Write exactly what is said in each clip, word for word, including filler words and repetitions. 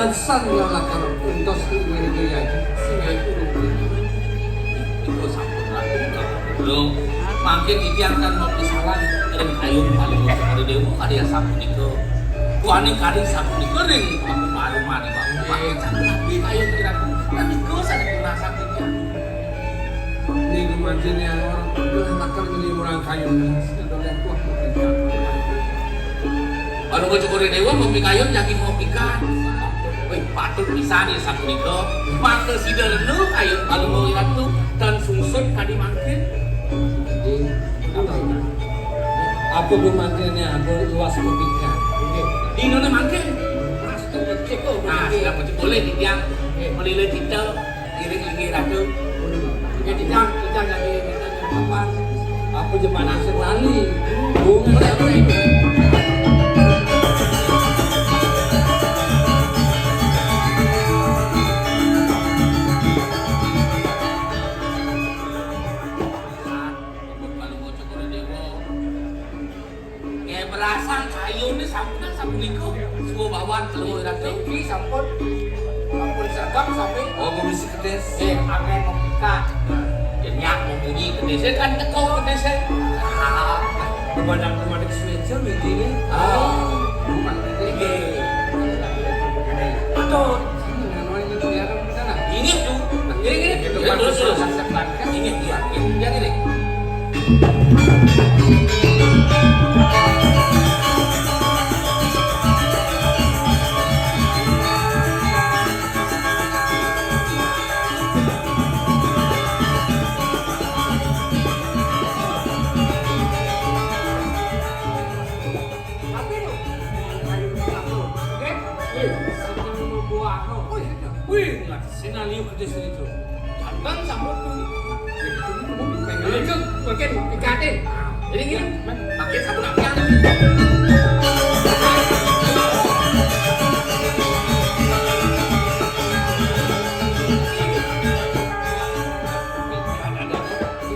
San lakar entos ngene iki ya. Sing aku. Iku sampun ragu. Lho, mangkin iki akan mau kesalahan ring kayun paling dari dewa kali ya sapunika. Kuane kali sapunika ring paruman iki. Mangkin sampun ragu kayun kira. Kan iku sing dirasa iki. Niku manjene angor, lakar ngene murang kayun. Sing dolen kuah. Anu Cokor Dewa mau pikayun jagi mau pikan. Wih, patut pisan ya sapunika. Maka sida rena kayun Palungguh Ratu tan sungsut kadi mangkin. Jadi, apa bu mantirnya, aku luas kepikiran. Di mana mangkin? Nah, sudah betul boleh titiang melilih kita. Ngiring inggih Ratu. Ya, titiang, titiang jadi, jadi papan. Apa jemana sekali? Bunga. Kalau mau Cokor Dewa. Nggih, berasan kayune sampunan sapunika. Suwa bawan telu ratu. Niki sampun, sampun sergap sami. Oh, komisi kedis. Nggih, anggen membuka. Ya, nyak membunyi kedis. Kan teko kedis. Ah, pemadam, pemadam switch, niki. Ah, nggih. Betul. Ini tuh. Ini, ini. Ya, terus, terus. Ini, iya. Yang ini. Wih, nggak sih, nah, liu kerja sini tuh. Jantan sama tuh. Itu mungkin pengen itu, mungkin ikatin. Jadi gini, pakai satu kaki.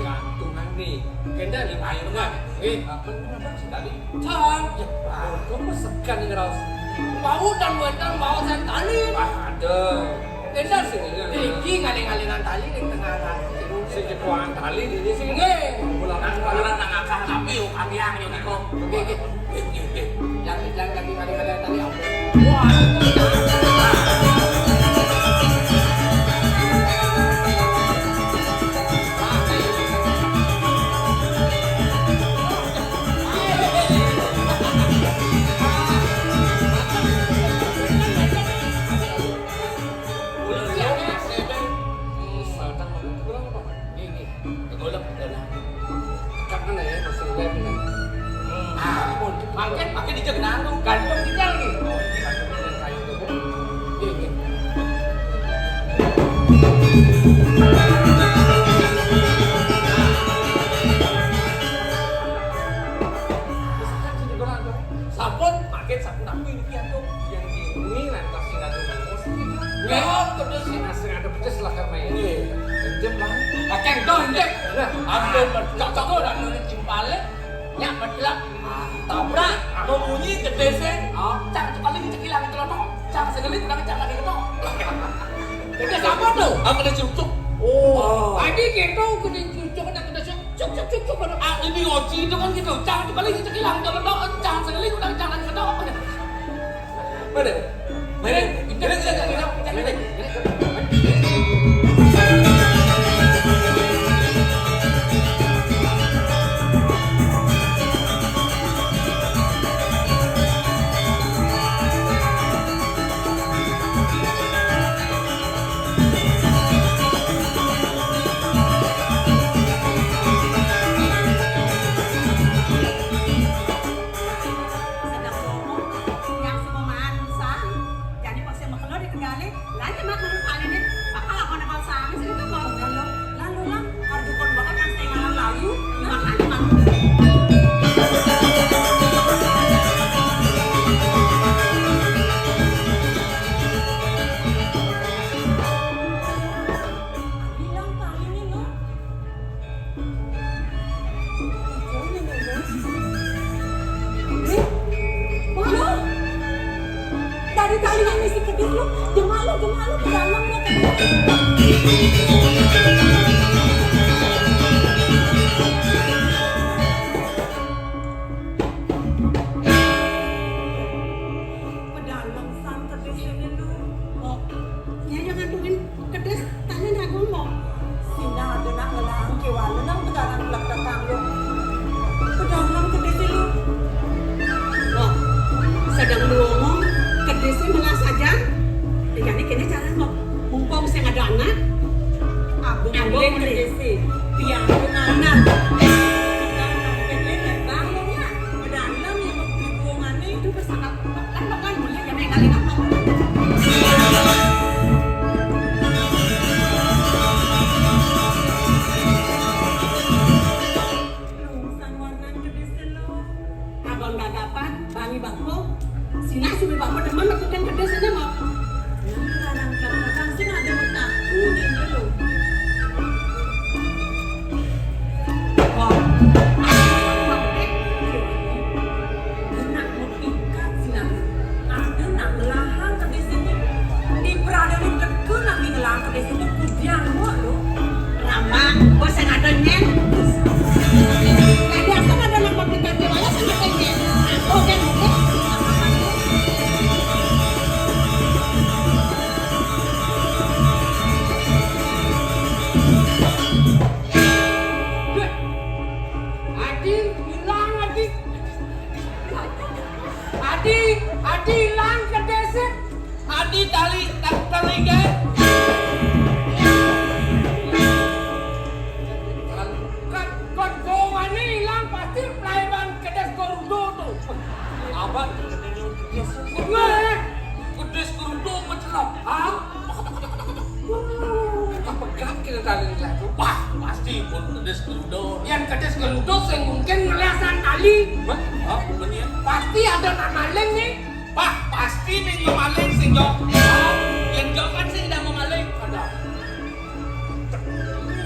Gantungan nih. Genda nih, ayo, Mas. Eh, apa nih, Mas? Tali. Cang. Ya, Pak. Kok mesekan nih, Ros? Bau dan buatan bau saya tali. Wah, ada. Genda sih. Iki ngaling-ngalingan tali ning tengah tali. Sing ketuaan tali di sini sih. Nggih. Pulang. Nang, nang, nang akah tapi yuk, ambiang yuk, Niko. Oke, oke. Yang, yang lagi kali-kali tadi apa? Wah, itu. Nggih, nggih. Tegolep, tegolep. Tekan kena ya, masih lem ya. Ah, ampun. Mangkin, mangkin dijak nanggung. Gantung kita lagi. Oh, ini gantung dengan kayu tuh, Bu. Nggih, nggih. Sampun, mangkin sampun aku ini kian tuh. Yang ini nanti sing ada. Nggih, terus sing ada pedes lah karena ini. Nggih. Encep lah. Kakek tuh, encep. Nah, ampun, cocok tuh, dan nulis cimpale. Nyak mendelak. Tabrak, mau bunyi gede sih. Oh. Cang, paling cekilang celana. Cang segelit, tapi cang lagi kena. Gede siapa tuh? Apa dia cucuk? Oh. Tadi gitu, gede cucuk, nak gede cucuk, cucuk, cucuk, cucuk. Ah, ini oci itu kan gitu. Cang, paling cekilang celana. Cang segelit, udah cang lagi kena. Mana? Mana? Ini, ini, ini, ini, ini. Sedang ngomong, yang sepemaan san, jadi paksa makan lo ditinggalin. Kudu malu pedalem lo. Pedalem san kedis ini lu. Oh, ya jangan tungguin kedis tanya nagung lo. Sina ada nak ngelahang kiwala nang pedalang kelak datang yo. Pedalem kedis ini lu. Oh, sedang lu ngomong kedis ini melas aja. Ya, jadi kene cara lo. Mumpung sing ada anak, abang kedis ini. Pian anak. Pedalem kedis ini bang lo ya. Pedalem ya mau beli buangan nih. Itu bersangat. Abang gagapan, bangi bako. Sina subi bako demen mekuken kedis ini mau. Yang kadang-kadang sing ada mataku gitu lo. Wah, nak ikat sina. Ada nak ngelahang kedis ini. Di peradaban teka nak ngelahang kedis ini kudiang lo. Lama, bos yang ada nyen. Jadi aku ada nak pakai kaki wala sama nyen. Aku kan Adi, ilang, Adi. Adi, Adi ilang kedis e. Adi tali, ta-, tali ke. Kan, kan gongane ilang pasti pelaiban kedis Gerudo tu. Abang kedis Gerudo. Nggak. Kedis Gerudo mencelok. Hah? Pegat kita tali lah tu. Wah, pasti pun kedis Gerudo. Yang kedis Gerudo sing mungkin ngelasan tali. Hah? Hah? Bener? Pasti ada nak maling ni. Wah, pasti ni ngemaling sing jok. Yang jok kan sing dah ngemaling. Ada.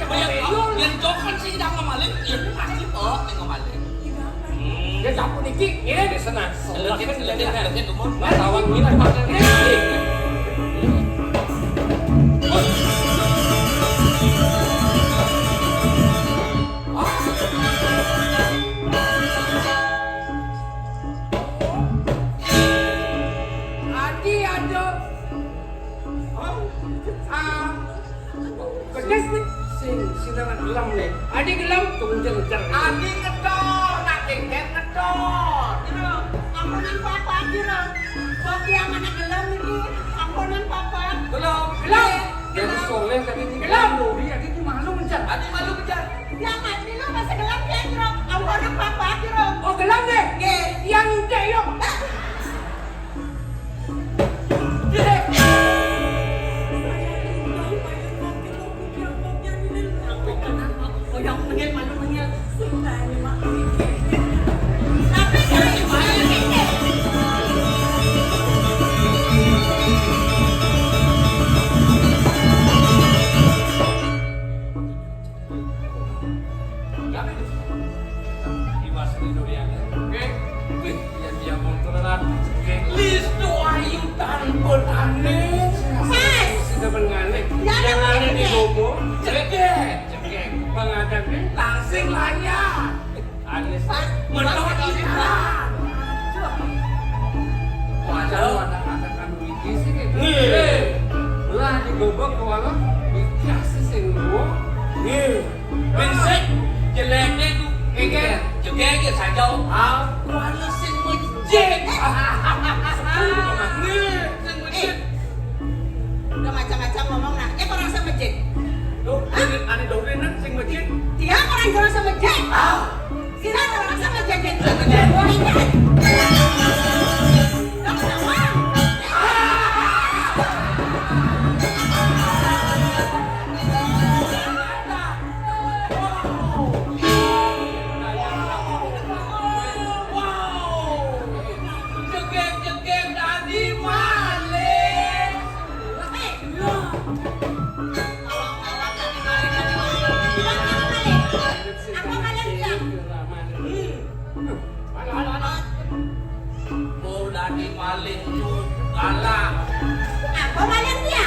Yang, yang jok kan sing dah ngemaling. Yang pasti oh, sing ngemaling. Hmm. Dia sapu niki, ya, di sana. Lezat, lezat, lezat, umur. Lawan kita pakai. Adi ada. Oh, ah. Kedis ni. Sing, sing nak gelam ni. Adi gelam, tunggu je ngejar. Adi ngedor, nak dengdeng ngedor. Kira, ampunan papa, kira. Bagi yang anak gelam ini, ampunan papa. Gelam. Gelam. Dia soleh tadi ni. Gelam. Dori, Adi tu malu ngejar. Adi malu ngejar. Yang mati lu masih gelam dia, kira. Ampunan papa, kira. Oh, gelam deh. Nggih. Yang intek, yo. Iwas Ridho Riana. Oke. Wih, ya dia mau telat. Oke. Listu ayu tanpa tane. Mas. Sudah mengalih. Ya, yang ada di ya. Bobo. Cekek. Cekek. Menghadapi langsing layar. Anis. Mas. Menolak ikan. Waduh, anak-anak anu iki sih gitu. Nggih. Lah digobok ke walau dikasih sing luwung. Nggih. Pinsik jeleke ku geger, jegege saja. Ah, kuwi sing mejit. Nggih, sing mejit. Udah macam-macam ngomong nah. Eh, orang sing mejit. Lho, ane dongeng nang sing mejit. Dia orang jalan sing mejit. Ah. Sira orang sing mejit. Sing mejit. Dong, sama. Jegeg-jegeg dadi maling. Mau dadi maling tu galak. Apa maling dia?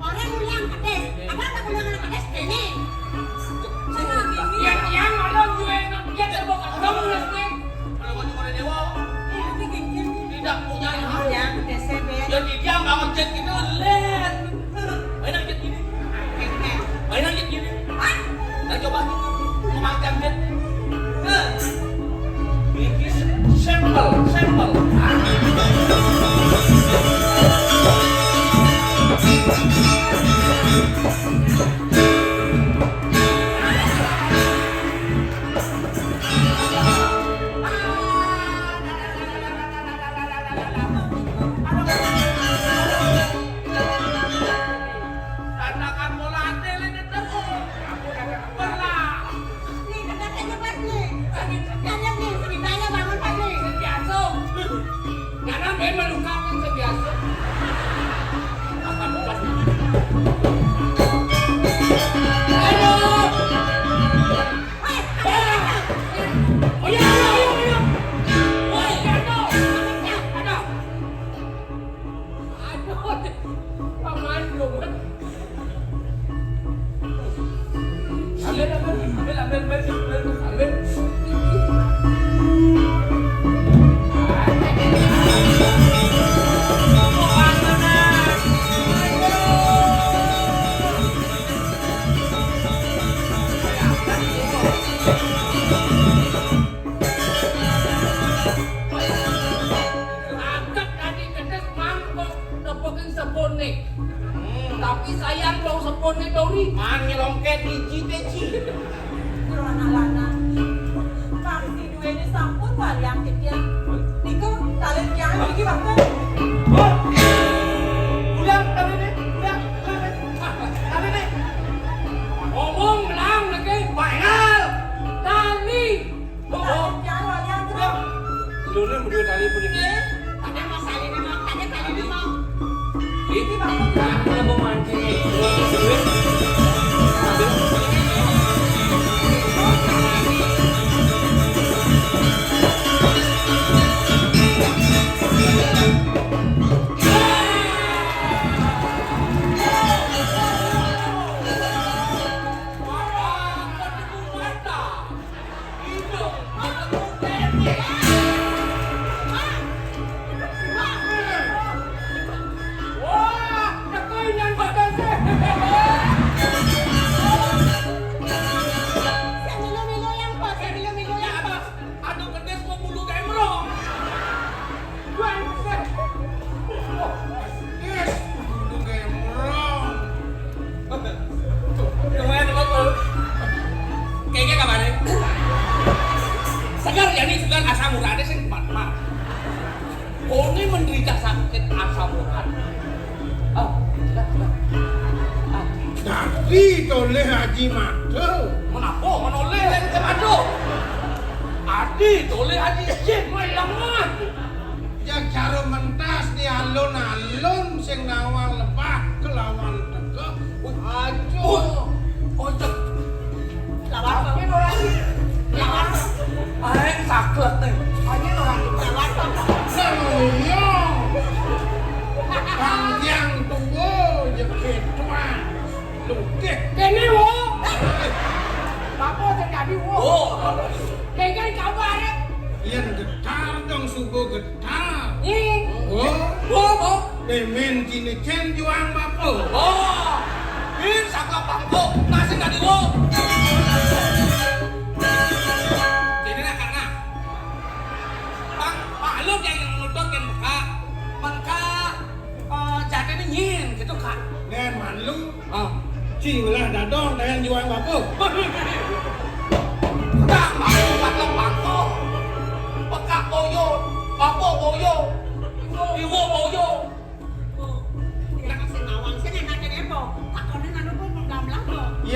Orang ulang pedes, apa tak ulang pedes ini? Yang yang ada juga yang dia tembok kamu nih. Kalau mau juga dewa, tidak punya hal. Ya, pedes ya, Be. Jadi dia nggak ngecek gitu, len. Main aja gini. Main aja gini. Nah, coba gini. Memanjang dia. Nah. Ini sampel, sampel. Tatakan bola ate le tetep. Pernah. Nih, tatakannya pas nih. Sini, kalian nih, sini tanya bangun pas nih. Biasa. Karena memang luka kan biasa. Apa pas nih? Aduh. Oh iya, iya, iya, iya. Woi, aduh. Aduh. Aduh. Paman, paman. Ambil, ambil, ambil, ambil, ambil, ambil, ambil. Agak tadi kedes mangkok nepukin sepone. Hmm. Tapi sayang dong sepone dori. Man nyelongket iji teci. Kurang alana. Kang si duene sampun waliang titiang. Niku talin tiang niki waktu. Wah. Ulang tali nih, ulang, ulang, ulang. Tali nih. Ngomong belang lagi. Final. Tali. Oh, oh. Udah. Lho, lho, berdua tali puniki. Ada mas tali nih, Mas. Ada tali nih, Mas. Iki Mas, aku mau mancing. Aduh, gedé sepuluh gemrong. Yes, sepuluh gemrong. Lumayan, Bang. Kayaknya kabarnya. Segar ya, ini segar asam uratnya sih, Mak. Mak. Kone menderita sakit asam urat. Ah, sudah, sudah. Ah. Dadi toleh Haji Madu. Menapa menoleh lagi ke Madu? Adi toleh Haji Jin, wah, lemah. Ya, cara mentas di alun-alun sing nawang lebah kelawan tegeh. Wih, aja. Oh, oh, cek. Lawan apa? Lawan apa? Lawan apa? Aeng saklek nih. Ayo, lawan apa? Lawan apa? Sing liya. Kang Hyang Tuwa, ya, ketua. Lho, nggih. Kene, wo. Bapak terjadi, wo. Oh. Dengan kabar. Yen getar dong, subuh getar. Ih. Oh. Wo, wo. Demen kini ken juang bapak. Oh. Bin sakla pangko, nasi tadi, wo. Jadi, nah, karena Pang, maklum ya yang nutut kan beka. Mengka, eh, jatene nyin gitu, Kak. Nen manlu. Ah. Cing lah dadong dengan juang bapak. Kang, maklum kata pangko. Peka koyo, bapak koyo. Ibu,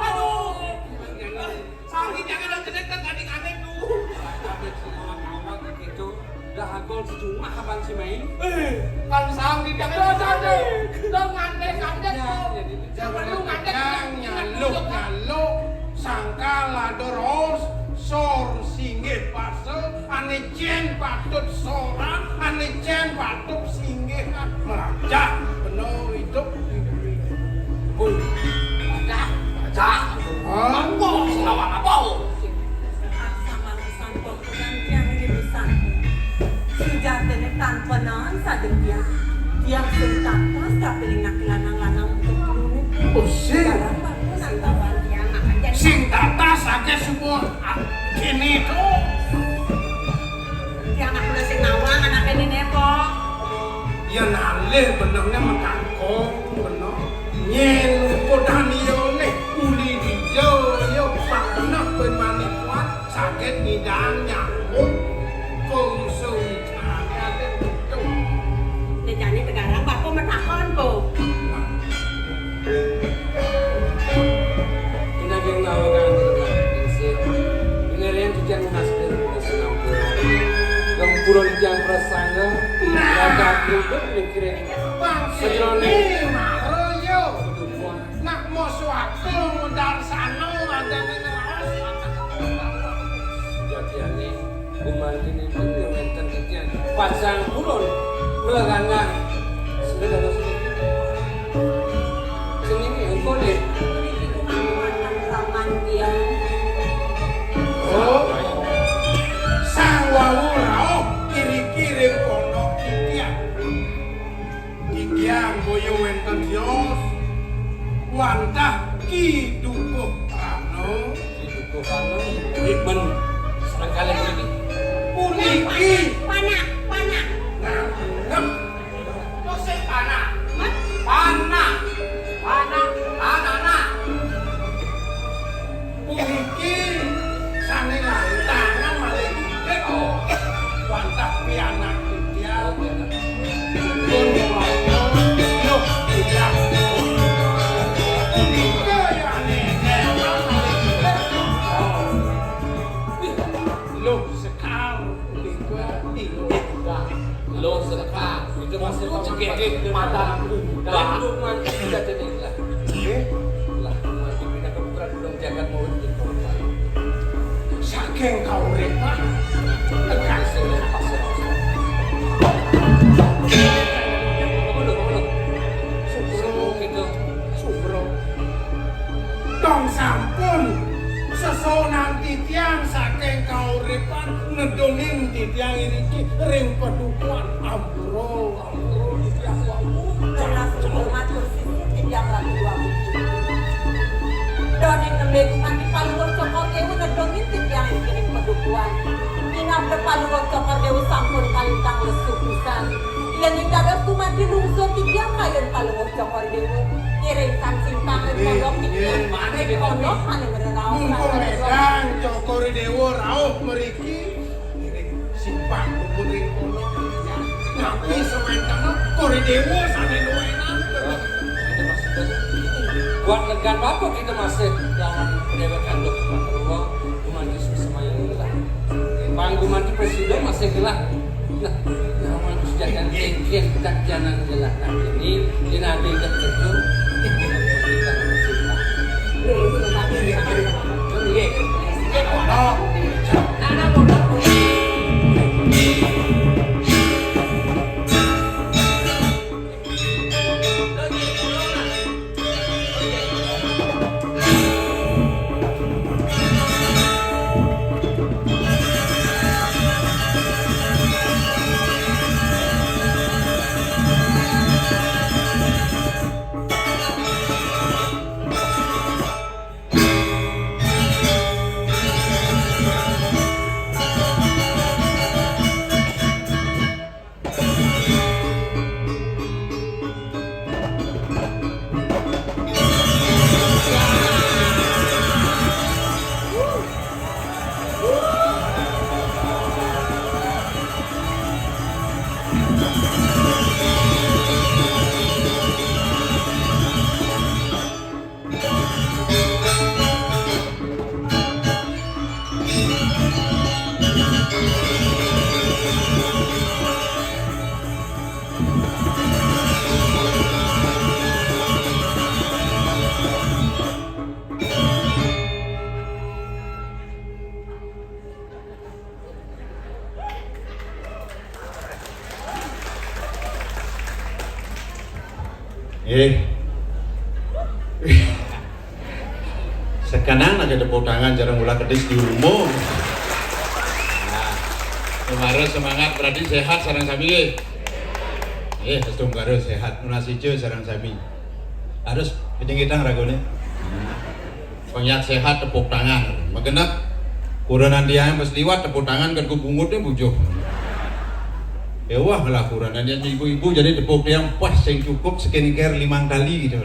Aduh. Sang Hyang Widhi Wasa kan tadi aneh tuh. Ada cuma awak gitu. Dah agol sejumlah kapan si main? Eh, kan Sang Hyang Widhi Wasa tuh. Dong ngandek-ngandek tuh. Jangan lu ngandek, nyaluk-nyaluk. Sangkala doros, sor singgih pasa, ane cen patut soran, ane cen patut singgih. Melajah, bener itu. Woi, melajah, melajah. Apa? Sing ngawang apa? Sampun tiang ngidusan. Sujatine tanpa naon sadeng tiang. Tiang sing tatas kapining naki lanang-lanang untuk nunut. Oh, sing. Barang bagus sing bawa tiang akan jadi. Sing tatas ake semua. Ah, kene to. Tiang aku sing nawang anake nene kok. Ya nalih benehne mekangkong, beneh. Nyen kodan iya ne uli dija ya sak beneh ben mani kuat. Saged ngidang nyambung kungsu widane ate putu. Nek jane tegarang bapa metakon, Bu. Nah. Ina geng nawa kang dirungan. Ina rian cucian masker, sinampura. Gempura lijang prasangga, nah. Raga kruduk mikirin. Bangke. Sajroning. Ini maro yo. Kedukuhan. Nak mau suatu modal sano ada ngraos. Jatiane gumanti nipun ya wenten titian pacang purun mlegangan sida dados niki. Jenenge engko nih. Oh, sang wau rauh kiri-kiri kono titian. Titiang boya wenten tios wantah Ki Dukuh Prana. Ki Dukuh Prana. Iben sareng kalih puniki. Puniki. Panak, panak. Nganggep. Terus sing panak. Hah? Panak. Panak. Anak-anak. Puniki sane lantangan malih gedhe, oh. Wantah pianak titiang. Oh, pianak. Pun mewarta, loh, titiang. Punika ya aneh, malih gedhe. Oh. Wih, sekar punika inggih. Loh, sedekah. Itu masih cekek mata kuda. Itu mah tidak jadi lah. Nggih. Lah, mati pindah ke putra dulung jagat mau itu. Saking kauripan. Tekan sing pasir. Ngono, ngono. Sugro gitu. Sugro. Dong sampun sesonan titiang saking kauripan ngedongin titiang iriki ring padukuhan. Ampura, ampura titiang wau. Tunas matur sisih titiang Ratu Dwagung. Dene kembe gumanti paluwung Cokor Dewa ngedongin titiang iriki ring padukuhan. Minab paluwung Cokor Dewa sampun kalintang lesu pisan. Yen ing dados gumanti lungsur titiang kayun paluwung Cokor Dewa. Ngiring sang simpang ring pondok niki. Nggih, nggih. Ring pondok malih ngreraos. Mumpung ledang Cokor Dewa rauh mriki, ngiring simpang mumpung ring pondok. Napi sawénten Cokor Dewa sané luwenan. Buat legan bapak kita masih lawan Dewa Kanduk Paterwa, gumanti semayang lah. Panggumanti presiden masih gelak. Nah, nah, manusia jajan cengkeh, tak jalan gelak. Nah, ini, ini nanti kita kerja. Iya. Eh. Sekarang lagi tepuk tangan, jarang ulah kedis di umum. Nah, kemarin semangat berarti sehat sareng sami, nggih. Eh, harus sehat, nunas ijo sareng sami. Harus kejengkitang ragone. Pengiat sehat tepuk tangan. Menggenep kurenan tiang pas liwat tepuk tangan kan ku bungut nih bujuh. Ya wah lah kurenan yang ibu-ibu jadi tepuk tiang pas sing cukup skincare limang kali gitu.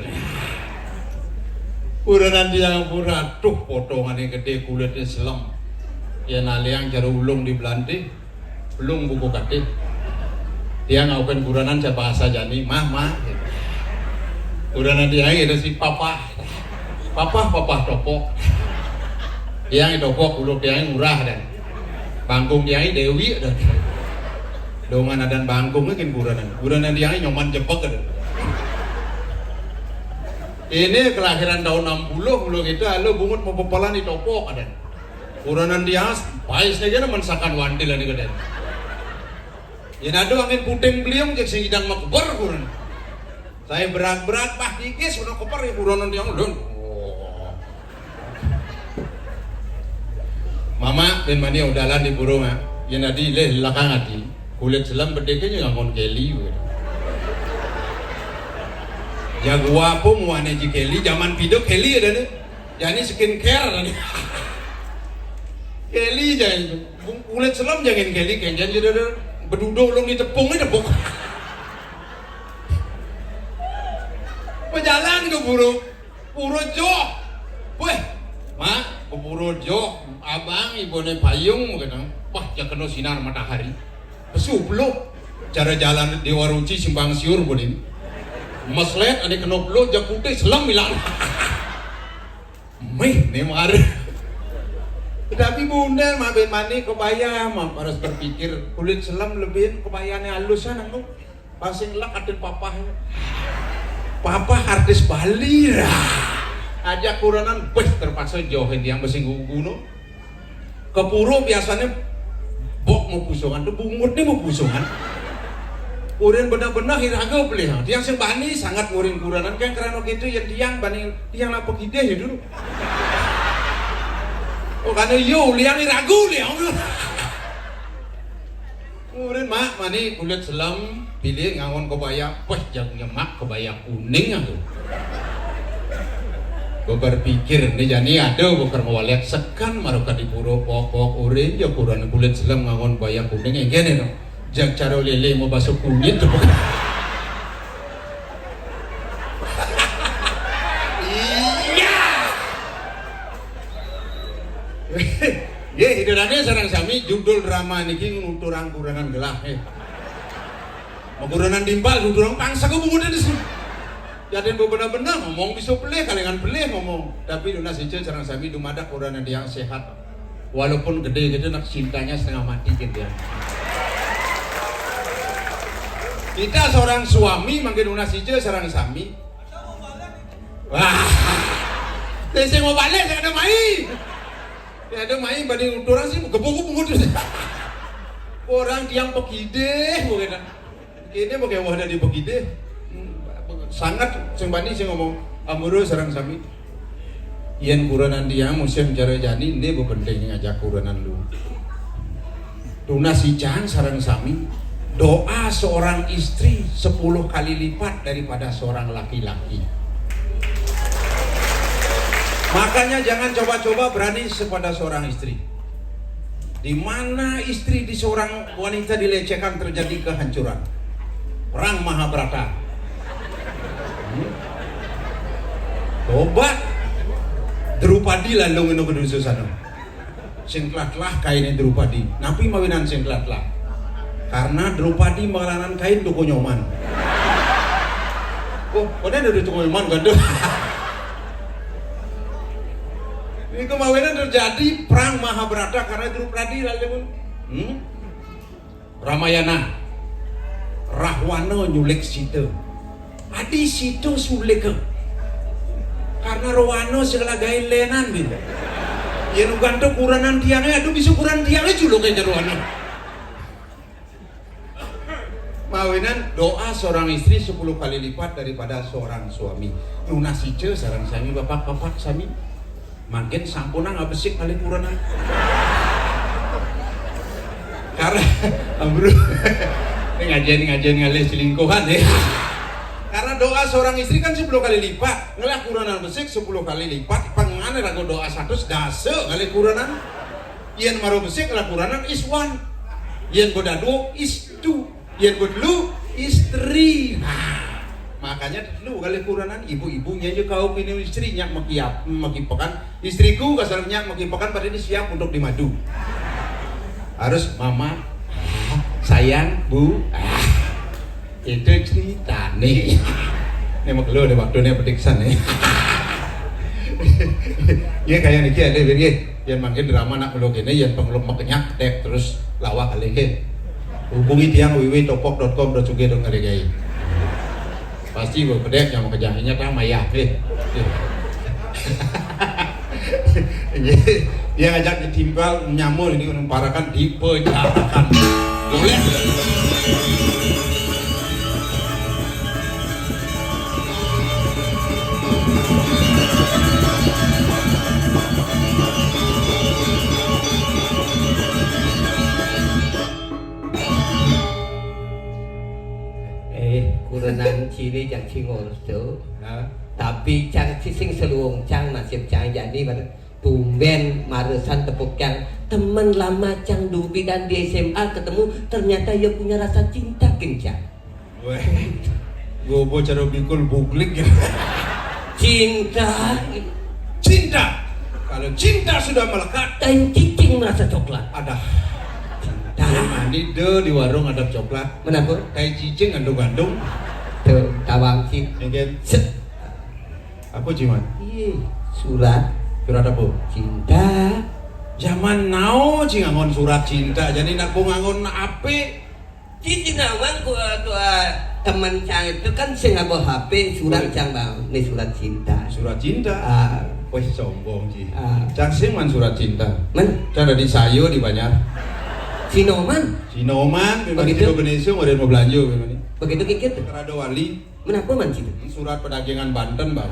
Kurenan tiang pura tuh potongannya gede kulitnya selem. Ya naliang jaru ulung di belanti. Belum buku kadih. Tiang ngaukin kurenan siapa asa jani, "Mah, mah." Kurenan tiang itu si papa. Papa, papa topok. Tiang topok, uluk tiang murah dan bangkung tiang dewi dan dongan adan bangkung kan kurenan. Kurenan tiang nyoman jepek dan ini kelahiran tahun enam puluh, belum itu halo bungut mau pepelan di topok ada. Kurenan tiang, pais nih kan mensakan wandil ini kan. Ya nado angin puting beliung cek sing idang makber kuren. Saya berak-berak bah kikis udah koper ya kurenan tiang lun. Mama ben mani udalan di burung ah. Ya nadi leh lakang ati. Kulit selam bedeke nya ngangon keli. Jago apa muane ji keli zaman pidok keli ada nih. Jani skincare ada nih. Keli jangan itu. Kulit selam jangan keli kenjan jadi ada bedudo ulung di tepung aja tepung. Pejalan ke burung. Pura joh. Weh, mak, kepura joh. Abang ibune payung kena. Wah, ya kena sinar matahari. Pesu peluk. Cara jalan Dewa Ruci simpang siur boleh. Meslet ane kena peluk jak putih selam hilang. Meh, ne mar. Tetapi bunda mak ben mani kebaya mak harus berpikir kulit selam lebih kebayanya halusan aku. Pas sing lek aden papah. Papah artis Bali. Ajak kurenan beh terpaksa jauhin tiang besi guguno. Kepuro biasanya bok mau pusungan tuh bungut nih mau pusungan. Urin benar-benar iraga pelih. Tiang sing bani sangat ngurin kurenan kan karena gitu yang tiang bani tiang apa kideh ya dulu. Oh karena yo liang iraga liang. Murid mak mani kulit selam pilih ngangon kebaya peh jagungnya mak kebaya kuning aku. Beberpikir nih jani ada bukan ngewalek sekan maruka di pura pok-pok urin ya kuran kulit selam ngangon kebaya kuning yang gini no. Jak caro lele mau basuh kunyit tuh. Iya. Nggih, hidurane sareng sami judul drama niki nuturang kurangan gelah. Eh. Mengkurangan timpal nuturang pangsa ku bungut di sini. Jadi benar-benar ngomong bisa pelih kalengan pelih ngomong. Tapi nunas ijo sareng sami dumadak kurangan tiang sehat. Walaupun gede-gede nak cintanya setengah mati gitu ya. Kita seorang suami makin nunas ijo sareng sami. Wah. Sing mau balik saya ada main. Ya ada main banding orang sih gebuk-gebuk tuh. Orang tiang pekideh bukan. Ini pakai wah dari pekideh. Hmm, sangat sing bani sing ngomong amuru sareng sami. Yen kurenan tiang musim jara jani ini penting ngajak kurenan lu. Tunas ican sareng sami. Doa seorang istri sepuluh kali lipat daripada seorang laki-laki. Makanya jangan coba-coba berani kepada seorang istri. Di mana istri di seorang wanita dilecehkan terjadi kehancuran. Perang Mahabharata. Hmm. Tobat. Drupadi lalu ngeno kedusu sana. Sing telah-telah kaine Drupadi. Napi mawinan sing telah-telah? Karena Drupadi melanan kain toko nyoman. Oh, kode ada toko nyoman kan tuh? Ini kemawinan terjadi perang Mahabharata karena Drupadi lalu hmm? Ramayana. Rahwana nyulik Sita. Adi Sita sulik. Karena Rowana segala gain lenan gitu. Ya nu gantung kuranan tiangnya, aduh bisa kuran tiangnya juluk aja Rowana. Kawinan doa seorang istri sepuluh kali lipat daripada seorang suami. Nunas ica sareng sami bapak-bapak sami. Mangkin sampunang abesik kalih kurenan. Karena, Bro, ini ngajen-ngajen ngalih selingkuhan ya. Karena doa seorang istri kan sepuluh kali lipat. Ngelah kurenan besik sepuluh kali lipat. Pangane raga doa satus dasa kali kurenan. Yen maro besik ngelah kurenan is one. Yen boda dua is two. Yen boda telu is three. Nah, makanya telu kali kurenan ibu-ibu nyanyi kau kini istri nyak maki ap-, maki pekan. Istriku kasar nyak maki pekan pada ini siap untuk dimadu. Harus mama, ah, sayang, bu, ah, itu ceritane. Ini mak lo deh waktu ini petiksan nih. Ya kayak niki ada bir nggih. Yen mangkin drama nak melo kene, yen pengeluk mekenyak dek terus lawak kali nggih. Hubungi tiang www topok dot com dot sugih dot ngregai. Pasti gue pedek yang mau kejahinya tang mayah nggih. Nggih. Dia ngajak ditimpal nyamur ini parakan dipenjarakan. Boleh. Eh, kurenan ciri cang sing ngurus tu. Hah? Tapi cang sing seluung cang nasib cang jadi pada tumben maresan tepuk cang. Temen lama cang dubi dan di S M A ketemu, ternyata ia punya rasa cinta kencang. Weh, gobo cara bikul buglik ya. Cinta. Cinta. Kalau cinta sudah melekat, tai cicing merasa coklat. Ada. Cinta. Mandi deh di warung ada coklat. Menapa? Tai cicing ngandung-ngandung. Tuh, tawang cik. Ya kan? Set. Apa, Jiman? Iya, surat. Surat apa? Cinta. Zaman now, Ji, ngangon surat cinta. Jadi nak ku ngangon apa? Cinta nawang ku, eh, tu, eh, teman cang itu kan sing ngaba H P, surat cang bang. Ini surat cinta. Surat cinta? Ah. Wih, sombong, Ji. Ah. Cang sing man surat cinta. Man? Cang dari sayo di banyak. Sinoman? Sinoman, memang begitu. Indonesia, mau mau belanja, memang. Begitu kikit. Kerado wali. Menapa man cinta? Surat perdagangan Banten, Bang.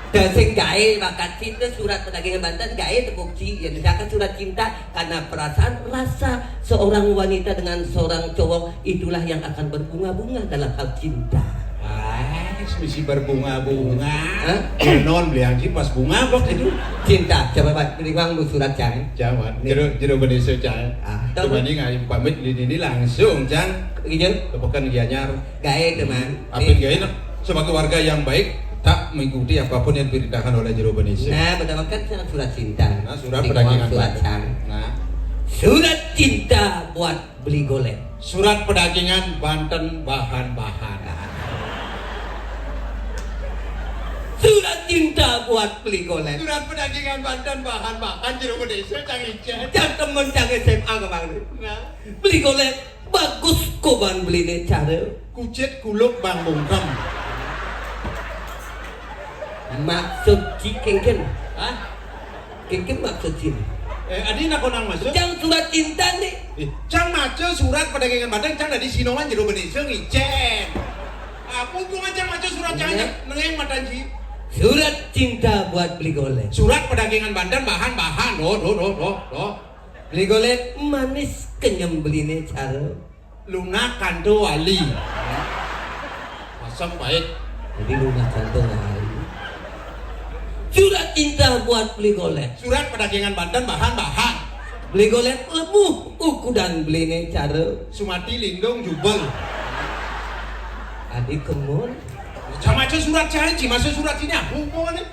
Dah sing gae bakat cinta surat perdagangan Banten, gae tepuk ci. Ya, misalkan surat cinta karena perasaan rasa seorang wanita dengan seorang cowok, itulah yang akan berbunga-bunga dalam hal cinta. Ah, mesti berbunga-bunga. Hah? Non beli anjing pas bunga kok itu. Cinta, coba Pak, beri uang lu surat cang. Jangan, jero jero bendesa cang. Ah, coba nih ngai pamit ini langsung cang. Iya. Ke Pekan Gianyar. Gae, teman. Apin gae, nak? Sebagai warga yang baik, tak mengikuti apapun yang diperintahkan oleh Jero Bendesa. Nah, betul kan, surat cinta. Nah, surat perdagangan surat Banten. Nah. Surat cinta buat beli golek. Surat perdagangan Banten bahan-bahan. Surat cinta buat beli golek. Surat perdagangan Banten bahan-bahan, Jero Bendesa, cang icen. Cang temen, cang S M A kemang. Nah. Beli golek. Bagus ko bang beline cara. Kucit kuluk bang bungkem. Maksud ci kengken? Hah? Kengken maksud ci? Eh, adi nak konang maksud? Cang surat cinta nih. Eh, cang maca surat perdagangan Banten, cang dari Sinoman Jero Bendesa ngicen. Apa hubungan cang maca surat cang? Iya. Nengeng matan ci. Surat cinta buat beli golek. Surat perdagangan Banten bahan-bahan. Loh, loh, loh, loh, loh. Beli golek manis kenyem beline cara. Lunak kanto wali. Masam baik. Jadi lunak kanto wali. Surat cinta buat beli golek. Surat perdagangan Banten bahan-bahan. Beli golek lebuh ukudan beline cara. Sumati lindung jubel. Adi kemon. Sama aja surat janji, masuk surat sini aku hubungannya.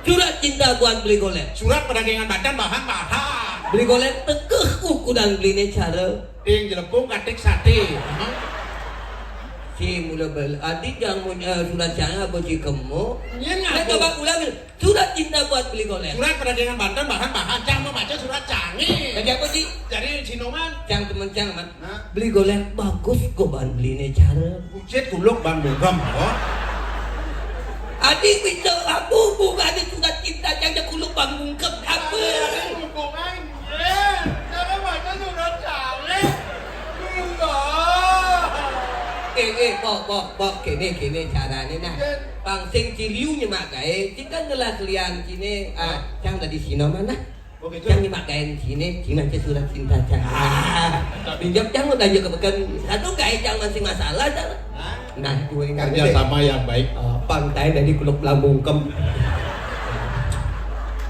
Surat cinta buat beli golek. Surat perdagangan Banten bahan-bahan. Beli golek tekeh ukudan beline cara. Ding jelepung katik sate. Hah? Si mula bel-, adi jang mun, eh, surat janji apa si kemo? Iya, nggak. Coba ulang. Surat cinta buat beli golek. Surat perdagangan Banten bahan-bahan. Cang mau baca surat canggih. Jadi apa sih? Jadi Sinoman. Cang temen cang, man. Nah. Beli golek bagus kok bahan beline cara. Kucit kuluk bang dugem, oh. Adi bisa aku buka ada surat cinta cang kuluk bang bungkem apa? Hubungan, iya. Cara baca surat canggih. Enggak. Eh, eh, Pok, Pok, Pok, kéné, kéné carané nah. Pang sing ci liu nyemak gaé, ci kan ngelah kelian ciné, ah, cang dadi sinoman nah. Oh, gitu. Cang nyemak gaé ciné, ci maca surat cinta cang. Ah, pinjam cang udah aja kebeken. Satu gaé cang masih masalah cang. Nah, dua ini kerja sama yang baik. Oh, pang taé dadi kuluk belang bungkem.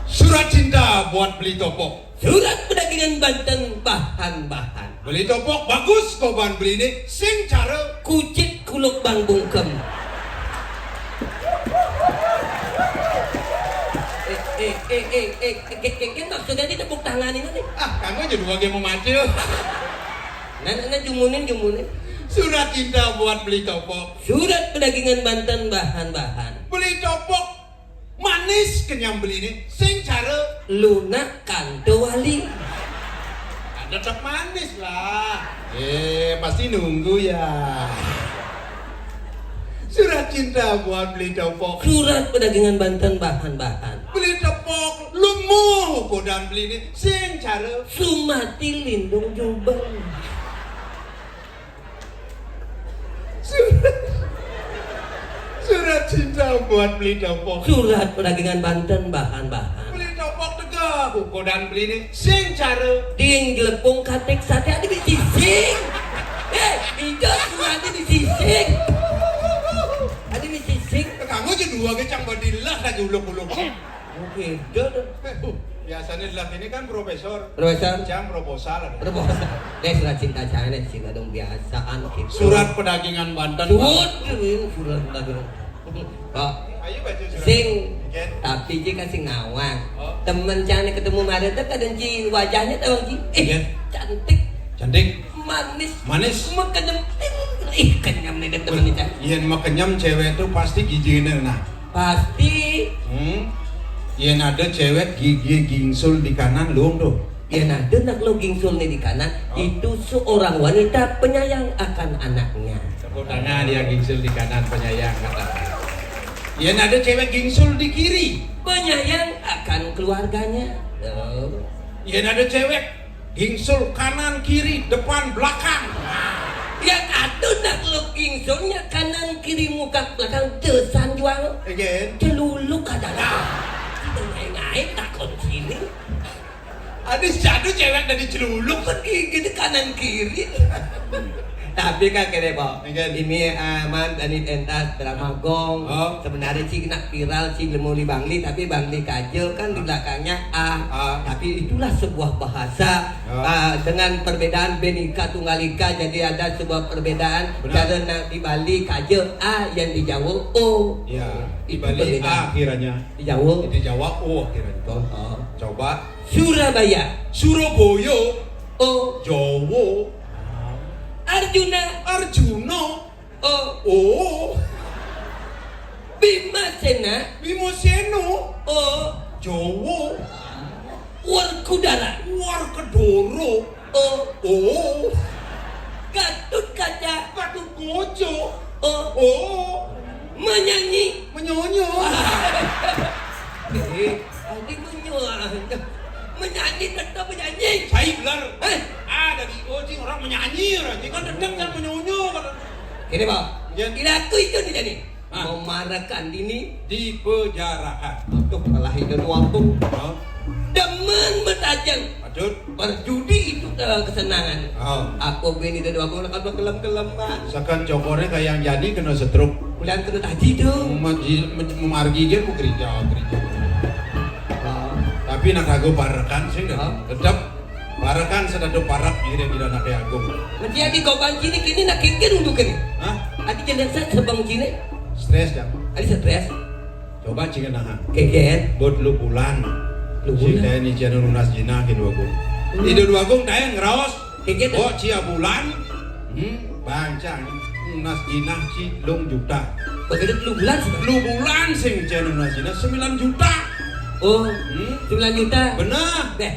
Surat cinta buat Beli Topok. Surat perdagangan Banten bahan-bahan. Beli Topok bagus koban beliné, sing cara kucit kuluk bang bungkem. Eh, eh, eh, eh, eh, ke- ke- ke- maksudnya ini tepuk tangan ini nih. Ah, kamu aja dua game mau macil. Nah, nah, nah, jumunin, jumunin. Surat cinta buat Beli Topok. Surat perdagangan Banten bahan-bahan. Beli Topok manis kenyam beliné, sing cara lunak kanto wali. Ada tetap manis lah. Eh, pasti nunggu ya. Surat cinta buat Beli Topok. Surat perdagangan Banten bahan-bahan. Beli Topok lumuh kodan beliné, sing cara sumati lindung jubeng. Surat, surat cinta buat Beli Topok. Surat perdagangan Banten bahan-bahan. Beli Topok tegak, kodan beliné, sing cara. Ding jelepung katik sate ada bisi sing. Eh, itu ada bisi sing. Ada bisi sing. Kamu aja dua kecang badilah lagi uluk-uluk. Oke, dah, dah. Biasanya lah ini kan profesor. Profesor. Jang proposal. Proposal. Deh, surat cinta cang, deh, cinta dong biasaan gitu. Surat pedagangan Banten. Surat, ini surat pedagangan. Pak, ayo baca surat. Sing. Oke. Tapi ci kasih ngawang. Oh. Temen cang nih ketemu kemarin tuh kadang ci wajahnya tahu ci. Eh, iya. Cantik. Cantik. Manis. Manis. Makan ih, kenyam nih temen cang. Iya, makan nyam cewek tuh pasti giginya nah. Pasti. Hmm. Yén ada cewek gigi gingsul di kanan, luung tuh. Yén ada nak lo gingsul nih di kanan, oh, itu seorang wanita penyayang akan anaknya. Tepuk tangan yang gingsul di kanan, penyayang kata. Yén ada cewek gingsul di kiri, penyayang akan keluarganya. Oh. Yén ada cewek gingsul kanan kiri depan belakang. Ya kadun nak lo gingsulnya kanan kiri muka belakang desan juang. Again. Celuluk adalah. Kita ngain-ngain takut sini. Ada satu cewek dari celuluk pergi gitu kanan kiri. Tapi kan kene, Pak. Again. Ini aman dari pentas drama gong. Oh. Sebenarnya sih kena viral sih belum di Bangli, tapi Bangli kajel kan di belakangnya A. A. Tapi itulah sebuah bahasa. Ya. Ah, dengan perbedaan Bhinneka Tunggal Ika, jadi ada sebuah perbedaan. Benar. Cara nak di Bali kaja A, yang di Jawa O. Ya, di Bali perbedaan. A akhirnya. Di Jawa. Di Jawa O akhirnya. Oh, oh. Coba. Surabaya. Surabaya. O. Jawa. Arjuna. Arjuna. Oh. Oh. Bimasena. Bimasena. Oh. Jawa. Werkudara. Werkudara. Oh. Oh. Gatut Kaca. Gatut Kaca. Oh. Oh. Menyanyi. Menyonyo. Eh, tadi menyanyi. Menyanyi tetap menyanyi. Saya benar. Eh? Ada di ujung orang menyanyi, orang ini kan tetap yang menyonyo. Ini, Pak. Ya. Dilaku itu nih tadi. Ah. Memarakan dini. Dipejarakan. Aduh, malah itu dua puluh. Oh. Demen betajeng. Aduh. Berjudi itu ke-, kesenangan. Oh. Aku bini dari dua puluh, kelem-kelem, Pak. Sakan cokornya kayak yang jadi kena stroke. Bulan kena taji tuh. Memaji-, mem-, memargi dia mau gereja, gereja. Oh. Tapi nak kagak parekan sih, oh, tetap parekan sedado parak ngiring di anake agung. Mesti adi goban cilik ini nak kikir untuk ini. Hah? Adi jeneng saya sebang cilik. Stres, Jang. Adi stres. Coba cilik nahan. Kikir. Buat lu bulan. Lu bulan. Sing kayak ni cian lunas jinah gitu aku. Hmm. Ido dua agung tayang ngeraos. Kikir. Oh, cia bulan. Hmm, bancang. Lunas jinah cilung juta. Begitu lu bulan sih. Lu bulan sing cian lunas jinah sembilan juta. Oh, hmm? Sembilan juta. Benar. Deh.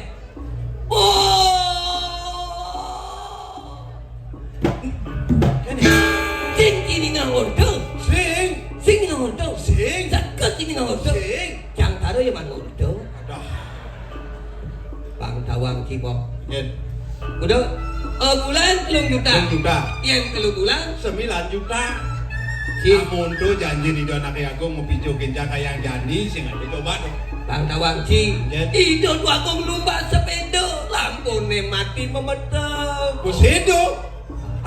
Oh. Sing ini ngordo. Sing. Sing ngordo. Sing. Seket ini ngordo. Sing. Yang taruh ya mangordo. Aduh. Bang Tawang Cibok. Yen. Udah. Eh, bulan telung juta. Telung juta. Yén telu bulan, sembilan juta. Ci. Amun to janji Ida Anaké Agung mapicu kincak kayang jani sing ada coba to. Bang Tawang Ci. Nggih. Ida Déwagung numpak sepéda, lampuné mati memeteng. Sepéda?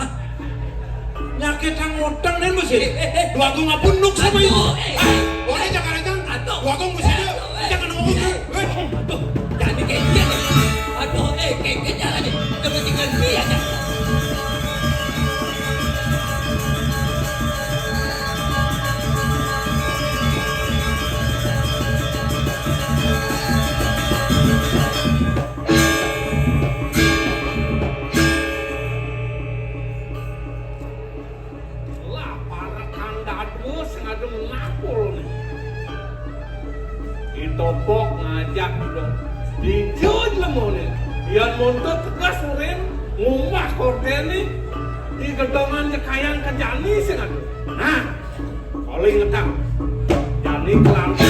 Hah? Nyakitang utang nih mesti. Eh, eh, eh. Déwagung ngapun nuk sama ibu. Aduh, eh. Hah? Boleh jangan aja. Aduh. Déwagung mesti dia. Aduh, eh. Jangan ngomong. Eh. Aduh, jangan kayak gini. Aduh, eh, kayak gini jangan nih. Udah tinggal dia aja. Lah, para kang dadua sing ada menapul nih. Ditopok ngajak udah. Dijud lemoné. Yén muntut tegas urin, ngumbah kordéné, di gedongan nyekayang ke jani sing ada. Nah, kalau ingetang, jani kelantar,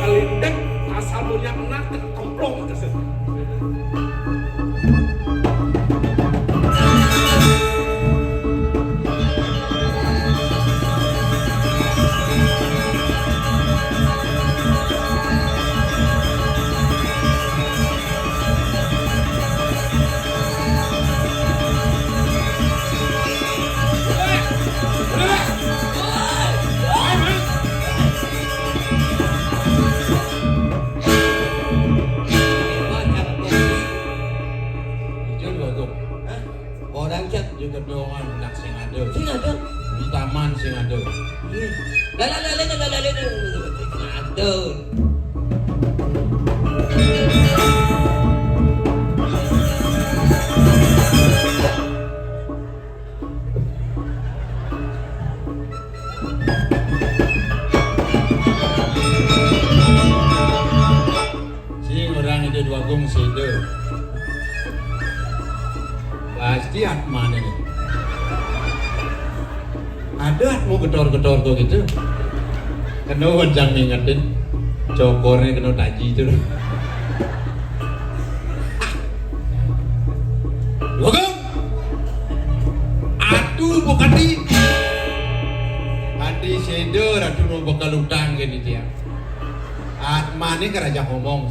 kelindik, asal punya kena, kemplung ke situ. Ijo dua tuh. Hah? Orang cat juga doang anak sing ada. Sing ada? Di taman sing ada. Iya. Lah, lah, lah, lah, lah, lah, lah, lah, lah, sing ada. Sing orang itu dua gong sida. Pasti atmane nih. Ada atmu getor-getor tuh gitu. Kena wencang ngingetin. Cokornya kena taji itu. Dua gong. Atu bukati. Ati sida ratu nu bakal utang gini dia. Atmane keraja ngomong.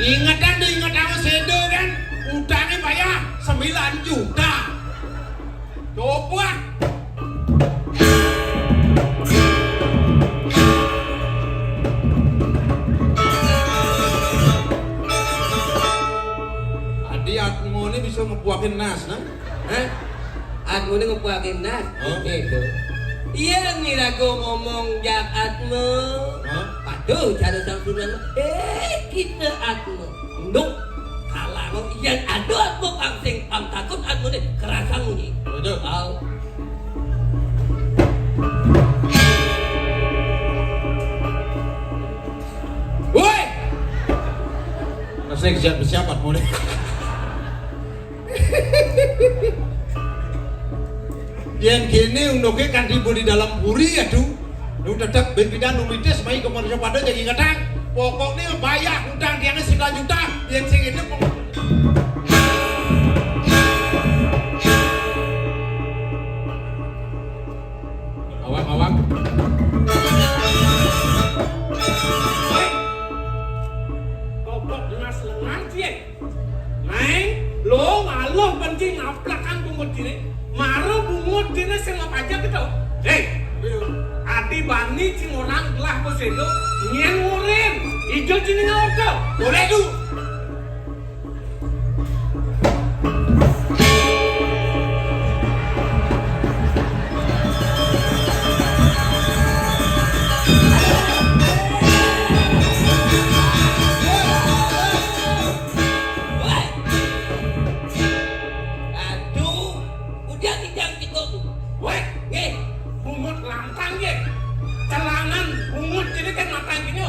Ingetan deh, ingetan sida kan. Utangnya bayar sembilan juta. Coba. Adi atmone bisa ngepuakin nas, nah? Eh? Atmone ngepuakin nas? Hah? Itu. Iya, mirago ngomong jak atmo. Hah? Waduh, cara sang sunan. Eh, kita atmo. Nduk. Kalah kok. Yang ada atmo pang sing pang takut atmone kerasa munyi. Waduh. Au. Woi. Masih siap siapa mulai. Yang gini unduke kan tiba di dalam puri ya, Du. Lu tetep ben pidan nu mitis mai ke manusia pada jadi ngetang. Pokoknya bayar utang tiangnya sembilan juta. Yang sing itu pokok- Awak, awak. Hei. Kopok nas lengan, cie. Naeng, lo ngaluh benci ngaplakan bungut dine. Mara bungut dine sing ngapajak gitu. Hei, ati bani cing orang gelah posendo, nyen ngurin. Ijo cing ngaoto. Boleh, Du. Aduh, udah tidak gitu. Weh, nggih, bungut lantang nggih. Celanan bungut kene kan matang kene.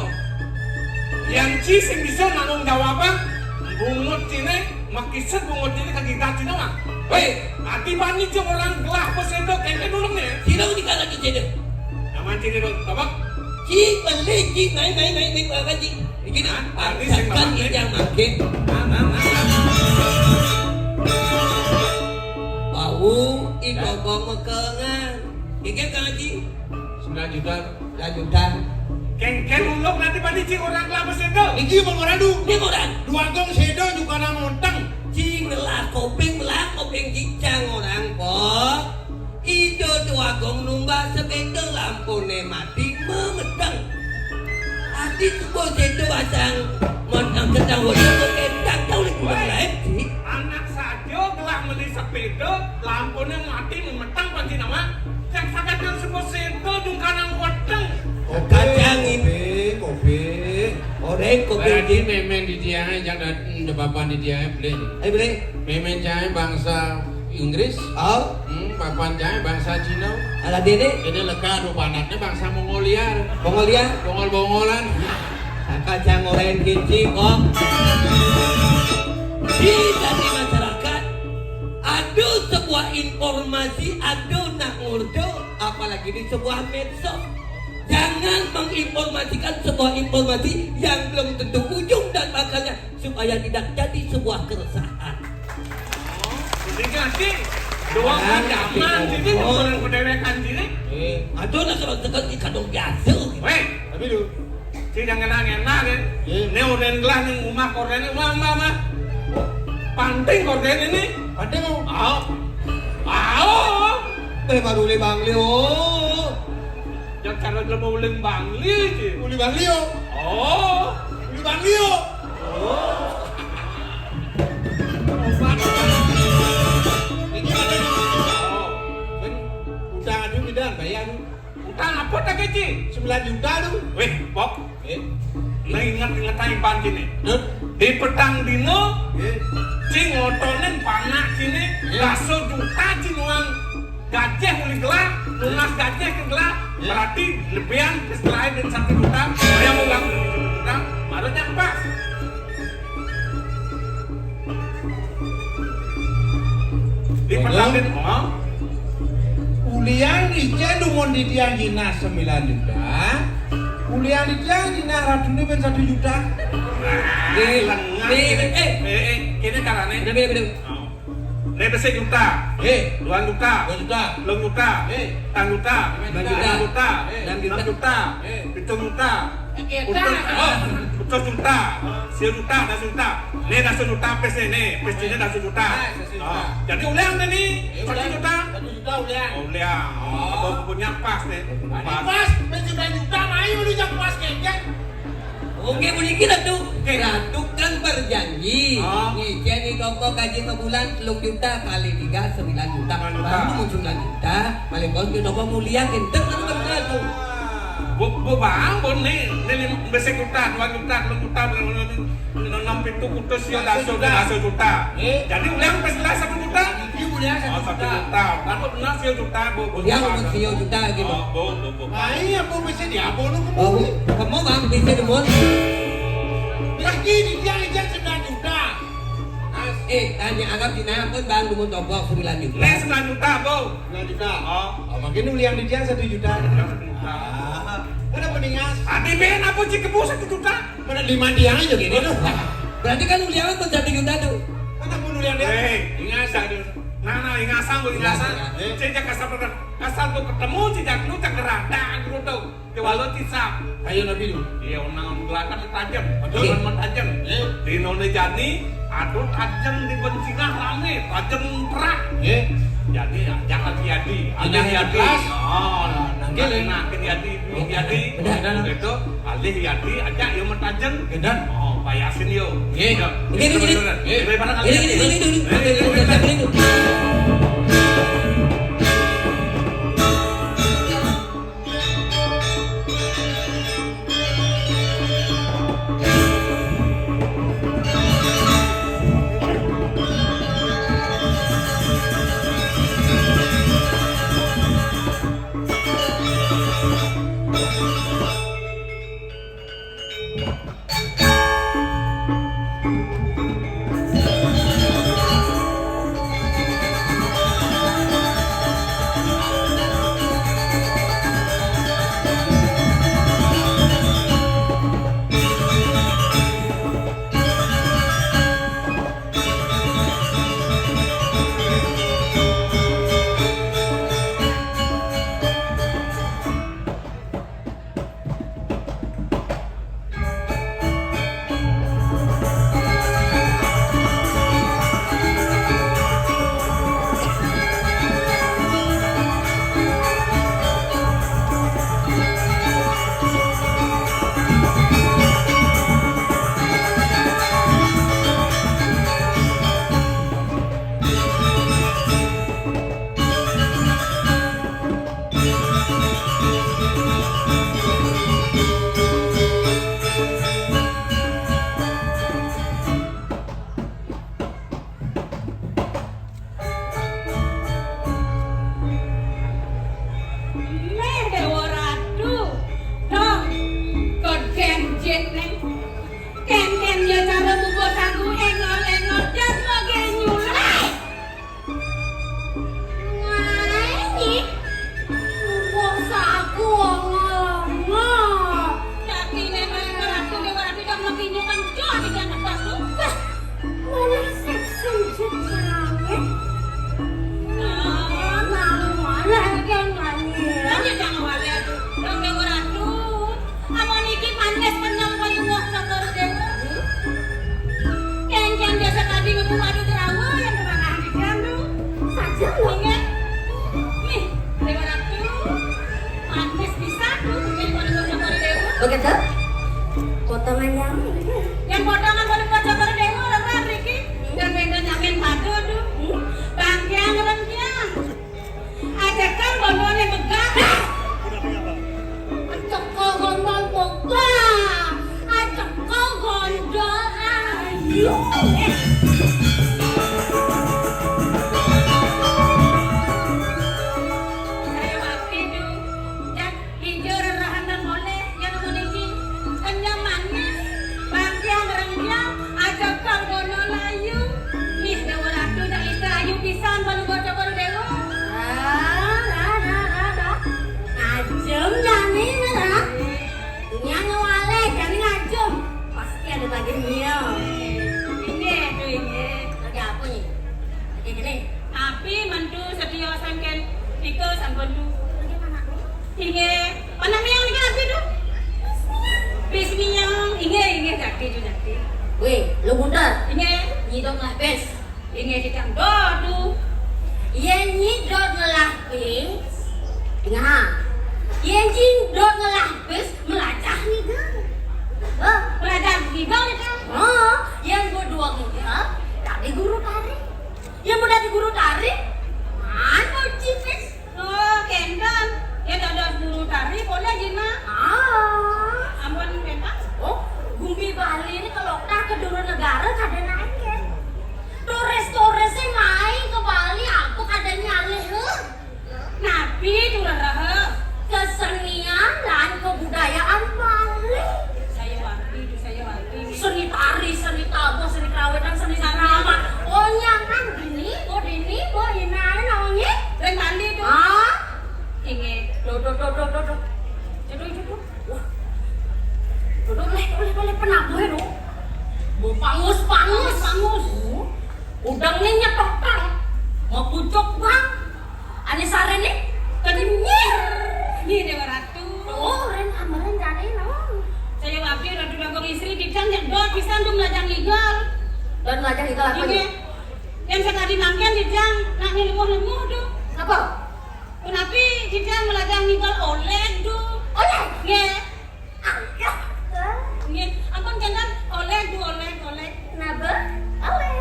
Yang ci sing bisa nanggung jawab, bungut kene, makiset bungut kene kagigat kene, Bang. Weh, ati bani cuma orang gelah posendo kene dulu nih. Sino di kanan di sini. Nama kene dong, Bapak? Ci beli, ci main, main, main, main, main, ci. Iki nah, arti sing tekan mangke. Iki yang mangke. Nah, nah, nah, nah. Oh, iko kok mekengan. Iki Kang Haji? Sembilan juta. Sembilan juta. Kengken uluk nanti padi cing orang kelapa sedo. Iki mau orang dulu. Ini orang. Dua gong sedo juga nang monteng. Cing lah koping, lah koping cicang orang kok. Ido dua gong numba sepeda lampune mati memeteng. Adi subuh sedo asang monteng ketang wajah kok entang tahu lagi kurang lain sih. Anak saja gelah meli sepeda, lampune mati memeteng panci nama. Yang sadar kan sebuah sedo dungkanang weteng. Kacang ini. Kopi, kopi. Orek kopi. Berarti memang di dia jangan ada bapak di dia beli. Eh beli. Memang jangan bangsa Inggris. Oh. Hmm, papan jangan bangsa Cina. Ala dene. Ini lega dua panaknya bangsa Mongolia. Mongolia. Bongol-bongolan. Kacang orek gici kok. Di tadi masyarakat, ada sebuah informasi, ada nak ngurdo, apalagi di sebuah medsos. Jangan menginformasikan sebuah informasi yang belum tentu ujung dan pangkalnya supaya tidak jadi sebuah keresahan. Ini kasih dua zaman sini bukan pendewekan sini. Eh, aduh, nak kalau tekan ikan dong biasa. Weh, tapi lu. Tidak ngena-ngena kan? Iya. Ini udah lah nih rumah korden ini, rumah, rumah, rumah. Panting korden ini. Panting, oh. Oh. Oh. Beh, baru le Bangli, oh. Yang cara dia mau uling Bangli sih. Uli Bangli, oh. Oh. Uli Bangli, oh. Oh. Ini ada. Oh. Kan utang aduh tidak bayar. Utang apa tak kecil? Sembilan juta tu. Weh, Pok. Eh? Nah, ingat-ingat aja pan sini. Hah? Di petang dino, eh? Cing ngotonin panak sini, eh? Dasa juta cing uang gajah uli gelah, lunas gajah ke gelah, eh? Berarti lebihan ke selain dari satu juta, bayar ulang satu juta, baru nyampas. Di petang dino, oh. Ulian ijen dumun di tiang jinah sembilan juta. Ulian di tiang jinah ratune ben satu juta. Nah, lengah ini. Eh, eh, ini carane. Bener, bener, bener. Oh. Ini besik juta. Eh. Dua juta. Dua juta. Telung juta. Eh. Petang juta. Lima juta. Enam juta. Enam juta. Enam juta. Eh. Pitung juta. Pitung, oh, pitung juta. Sia juta, dasa juta. Ini dasa juta pes ini, pes ini dasa juta. Ah, dasa juta. Oh. Jadi ulang nih, eh, satu juta. Satu juta ulang. Oh, ulang. Oh, punya pas nih. Pas. Pas, pes sembilan juta, mayu lu jak pas kengkeng. Oke, bunyi kita tuh. Oke. Ratu kan berjanji. Oh. Nih, jadi koko gaji sebulan telung juta kali tiga, sembilan juta. Sembilan juta. Baru muncul sembilan juta. Paling bos kita mau mulia, kita kan benar tuh. Bu, bu bang, bu nih, ini lim-, besik juta, dua juta, telung juta, enam pitu putus ya, dasa juta, dasa juta. Eh? Jadi ulang pas jelas satu juta. Iki ulang satu juta. Oh, satu juta. Kan bu benar satu juta, bu, bu. Ulang satu juta gitu. Oh, bu, bu, bu. Nah, iya, bu, bisa dia, bu, lu, bu. Oh, kamu bang, bisa demun. Lagi di dia aja sembilan juta. Eh, tanya Arab di mana pun bang, demun topok sembilan juta. Ini sembilan juta, bu. Sembilan juta. Oh. Oh, makin ulian di dia satu juta. Iya, satu juta. Ah, kenapa ningas? Adi ben apa cik kebu satu juta? Mana lima tiang aja gini tuh. Berarti kan ulian pun satu juta tuh. Kenapa ulian dia? Eh, ingasan tuh. Nah, nah, ingasan, bu, ingasan. Ingasan, ya. Cek kasar, kasar tuh ketemu, cek lu cek gerada gitu tuh. Ke walau cisap. Ayo, Nabi, lu. Iya, unang gelakan tajem. Betul. Jangan mentajem. Eh. Di Indonesia nih, aduh, tajem di Bencina rame, tajem terak. Eh. Jadi, ya, jangan Yadi. Ada Yadi. Yadi. Oh, nah, nanti, nah, nanti Yadi, Yadi. Benar. Itu, alih Yadi, aja, yuk, mentajem. Benar. Oh, payasin, yuk. Iya. Iya. Ini, ini, ini. Bener, bener. Iya. Ini, ini, ini, ini. Eh, ini, ini, ini. Begitu? Potongan nyameng. Yang potongan paling bocor dari dewa orang mriki. Dan beda nyameng padu tuh. Hmm? Bangkiang rengkiang. Aja kan bondone begah. Cekal gondol begah. Aja kok gondol ayu. Saya mati tuh. Yang hijau rerahan dan oleh yang meniki. Kenyang manis. Bangkiang rengkiang. Aja kang bono layu. Nih, Dewa Ratu, Cak Lita, ayu pisan, baru bocor baru Dewa. Ah, dah, dah, dah, dah. Ngajem jani, dah. Dunia ngewale, jani ngajem. Pasti ada lagi nia. Ini, tuh, ini. Lagi apa nih? Lagi gini. Tapi mentu setia sangken, ika sangken tu. Lagi mana? Inggih. Panamian niki napi tu? Bis miang. Inggih, inggih, jakti tu, jakti. Weh, lu mundur. Inggih. Nyidok ngelah bis. Inggih, dikang dodu. Yen nyidok ngelah bis. Inggih. Yen nyidok ngelah bis, melajah ngigal. Hah? Melajah ngigal, ya, Kang? Oh, yen berdua ngigal, tadi guru tari. Yen mau dadi guru tari, man, mau cipis. Oh, kenten. Ya dados guru tari, boleh, Jina. Ah. Ampun, kenten. Oh, gumi Bali ini kalau tak ke dulu negara kada naik ya. Turis-turisnya main ke Bali, aku kada nyalih, huh? Napi tu, Rara? Kesenian dan kebudayaan Bali. Saya wanti, tu saya wanti. Seni tari, seni tabuh, seni kerawitan, seni drama. Oh, nyaman gini, oh, dini, oh, inane namanya. Ring Bali tu. Ah? Inggih. Duh, duh, duh, duh, duh, duh. Judul, judul. Wah. Duh, duh, boleh, boleh, boleh. Penabuh, duh. Bu, pangus, pangus. Pangus, pangus. Udang ni nyetotang. Mau pucuk, Bang. Ane sare ni kenyir. Ni Dewa Ratu. Oh, ren amaran jane no. Saya wapi Ratu Bagong Istri, didang nyedot pisan tu melajang ngigal. Dan melajang ngigal apa ni? Inggih. Yang sekali mangkin didang nak nyeluruh-luruh tu. Apa? Kenapi didang melajang ngigal oleh tu. Oleh? Nggih. Nggih, ampun, jangan oleh, Bu, oleh, oleh. Napa? Oleh.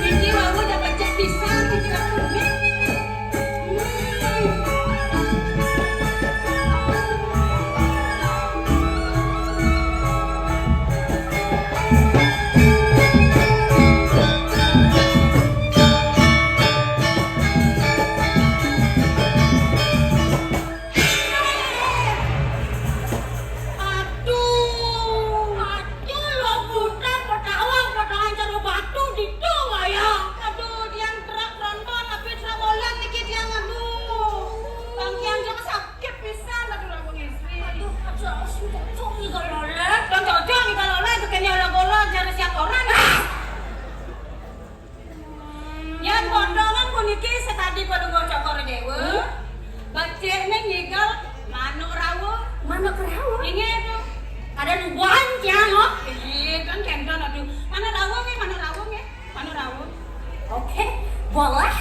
Niki wau dapat cek pisan, niki aku, nggih. Aduh, aduh, lo buta, petawang, petangan, jero batu, ditu wayah. Aduh, tiang truk tronton, tapi truk molen niki tiang, aduh. Bang Kiang, jangan sakit pisan, aduh, Ratu Istri. Aduh, aduh, awas, cocok nih kalau oleh. Bang cocok nih kalau oleh, itu kayaknya oleh-oleh, jero siap orang. Yan potongan puniki sekadi Palungguh Cokor Dewa. Hmm? Becikne nyigal manuk rawuh. Manuk rawuh? Inggih, Tu. Kada nubuhan, Cang, oh. Inggih, kan kendon, aduh. Manuk rawuh nggih, manuk rawuh nggih. Manuk rawuh. Oke, boleh.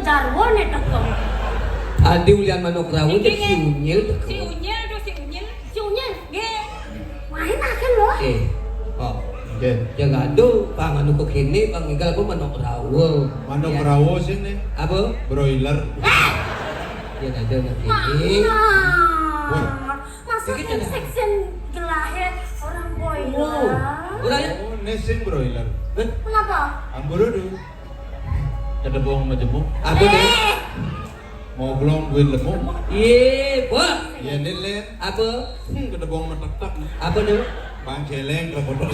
Jarwo ne teko. Tadi ulian manuk rawon, si Unyil teko. Si Unyil tuh, si Unyil. Si Unyil. Nggih. Main akan loh. Eh, oh. Nggih. Ya nggak ada, Pak, manuk kok ini, Pak, ngigal apa manuk rawon. Manuk rawon sih nih. Apa? Broiler. Ya nggak ada, nggak ini. Wah. Masa section gelahnya orang broiler? Wow. Ora ya? Oh, ini sing broiler. Kenapa? Amburu dulu. Kedebong majemuk. Apa tuh? Mau belum duit lemuk? Iya, Pak. Iya, ini, Len. Apa? Hmm, kedebong metetek. Apa tuh? Bang Geleng, klepodok.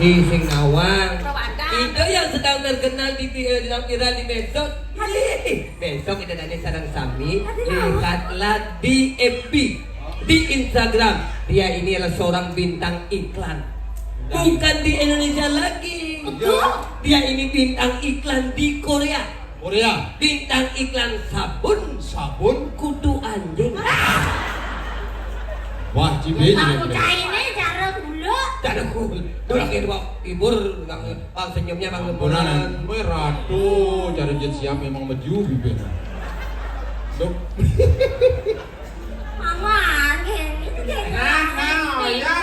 Si sing nawang. Itu yang sedang terkenal di, eh, dalam viral di medsos. Ih, besok kita nanti sareng sami lihatlah di F B, di Instagram. Dia ini adalah seorang bintang iklan. Bukan di Indonesia lagi. Betul. Dia ini bintang iklan di Korea. Korea. Bintang iklan sabun. Sabun. Kutu anjing. Wah, cibe. Aku cairnya cara gula. Cara gula. Tuh lagi bawa hibur, Bang, Bang, senyumnya, Bang, ampunan. Kowe ratu, cara jet siap memang meju bibir. Dok. Mama, angin. Itu kayak nah, nah, ya, ya.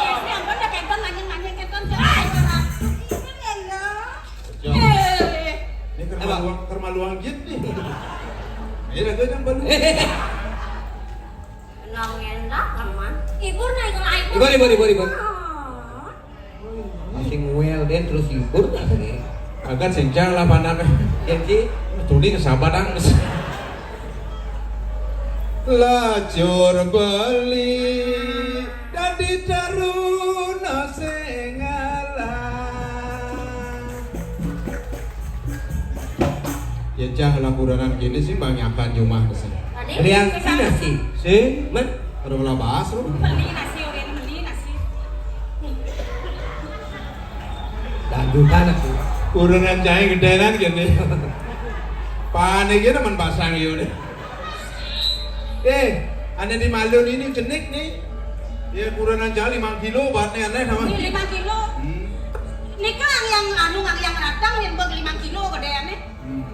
Ini ampun, udah kenton, nanya-nanya kenton, cerai, cerai. Ini lho. Ini kermaluang, kermaluang jit nih. Ini lagi yang baru. Nang enak, aman. Ibur naik lah, ibur. Ibur, ibur, ibur, ibur. Ah. Masih nguel deh, terus ibur tak sih? Agak senjang lah panaknya. Ya, Ci. Tuni kesabaran. Lacur beli dadi teruna sing ngalah. Ya cah lampuranan kene sih banyakan jumah sih. Tadi? Liang sih nasi. Sih? Men? Ada bola bahas lu. Beli nasi, Orin, beli nasi. Dangdutan aku. Kurungan cahaya gedenan gini. Panik ya teman pasang ya udah. Eh, ada di Malun ini jenik nih. Ya kurungan cahaya lima kilo, bahannya aneh sama. Ini lima kilo. Hmm. Nika yang anu, yang ratang yang bag lima kilo gedeannya. Hmm.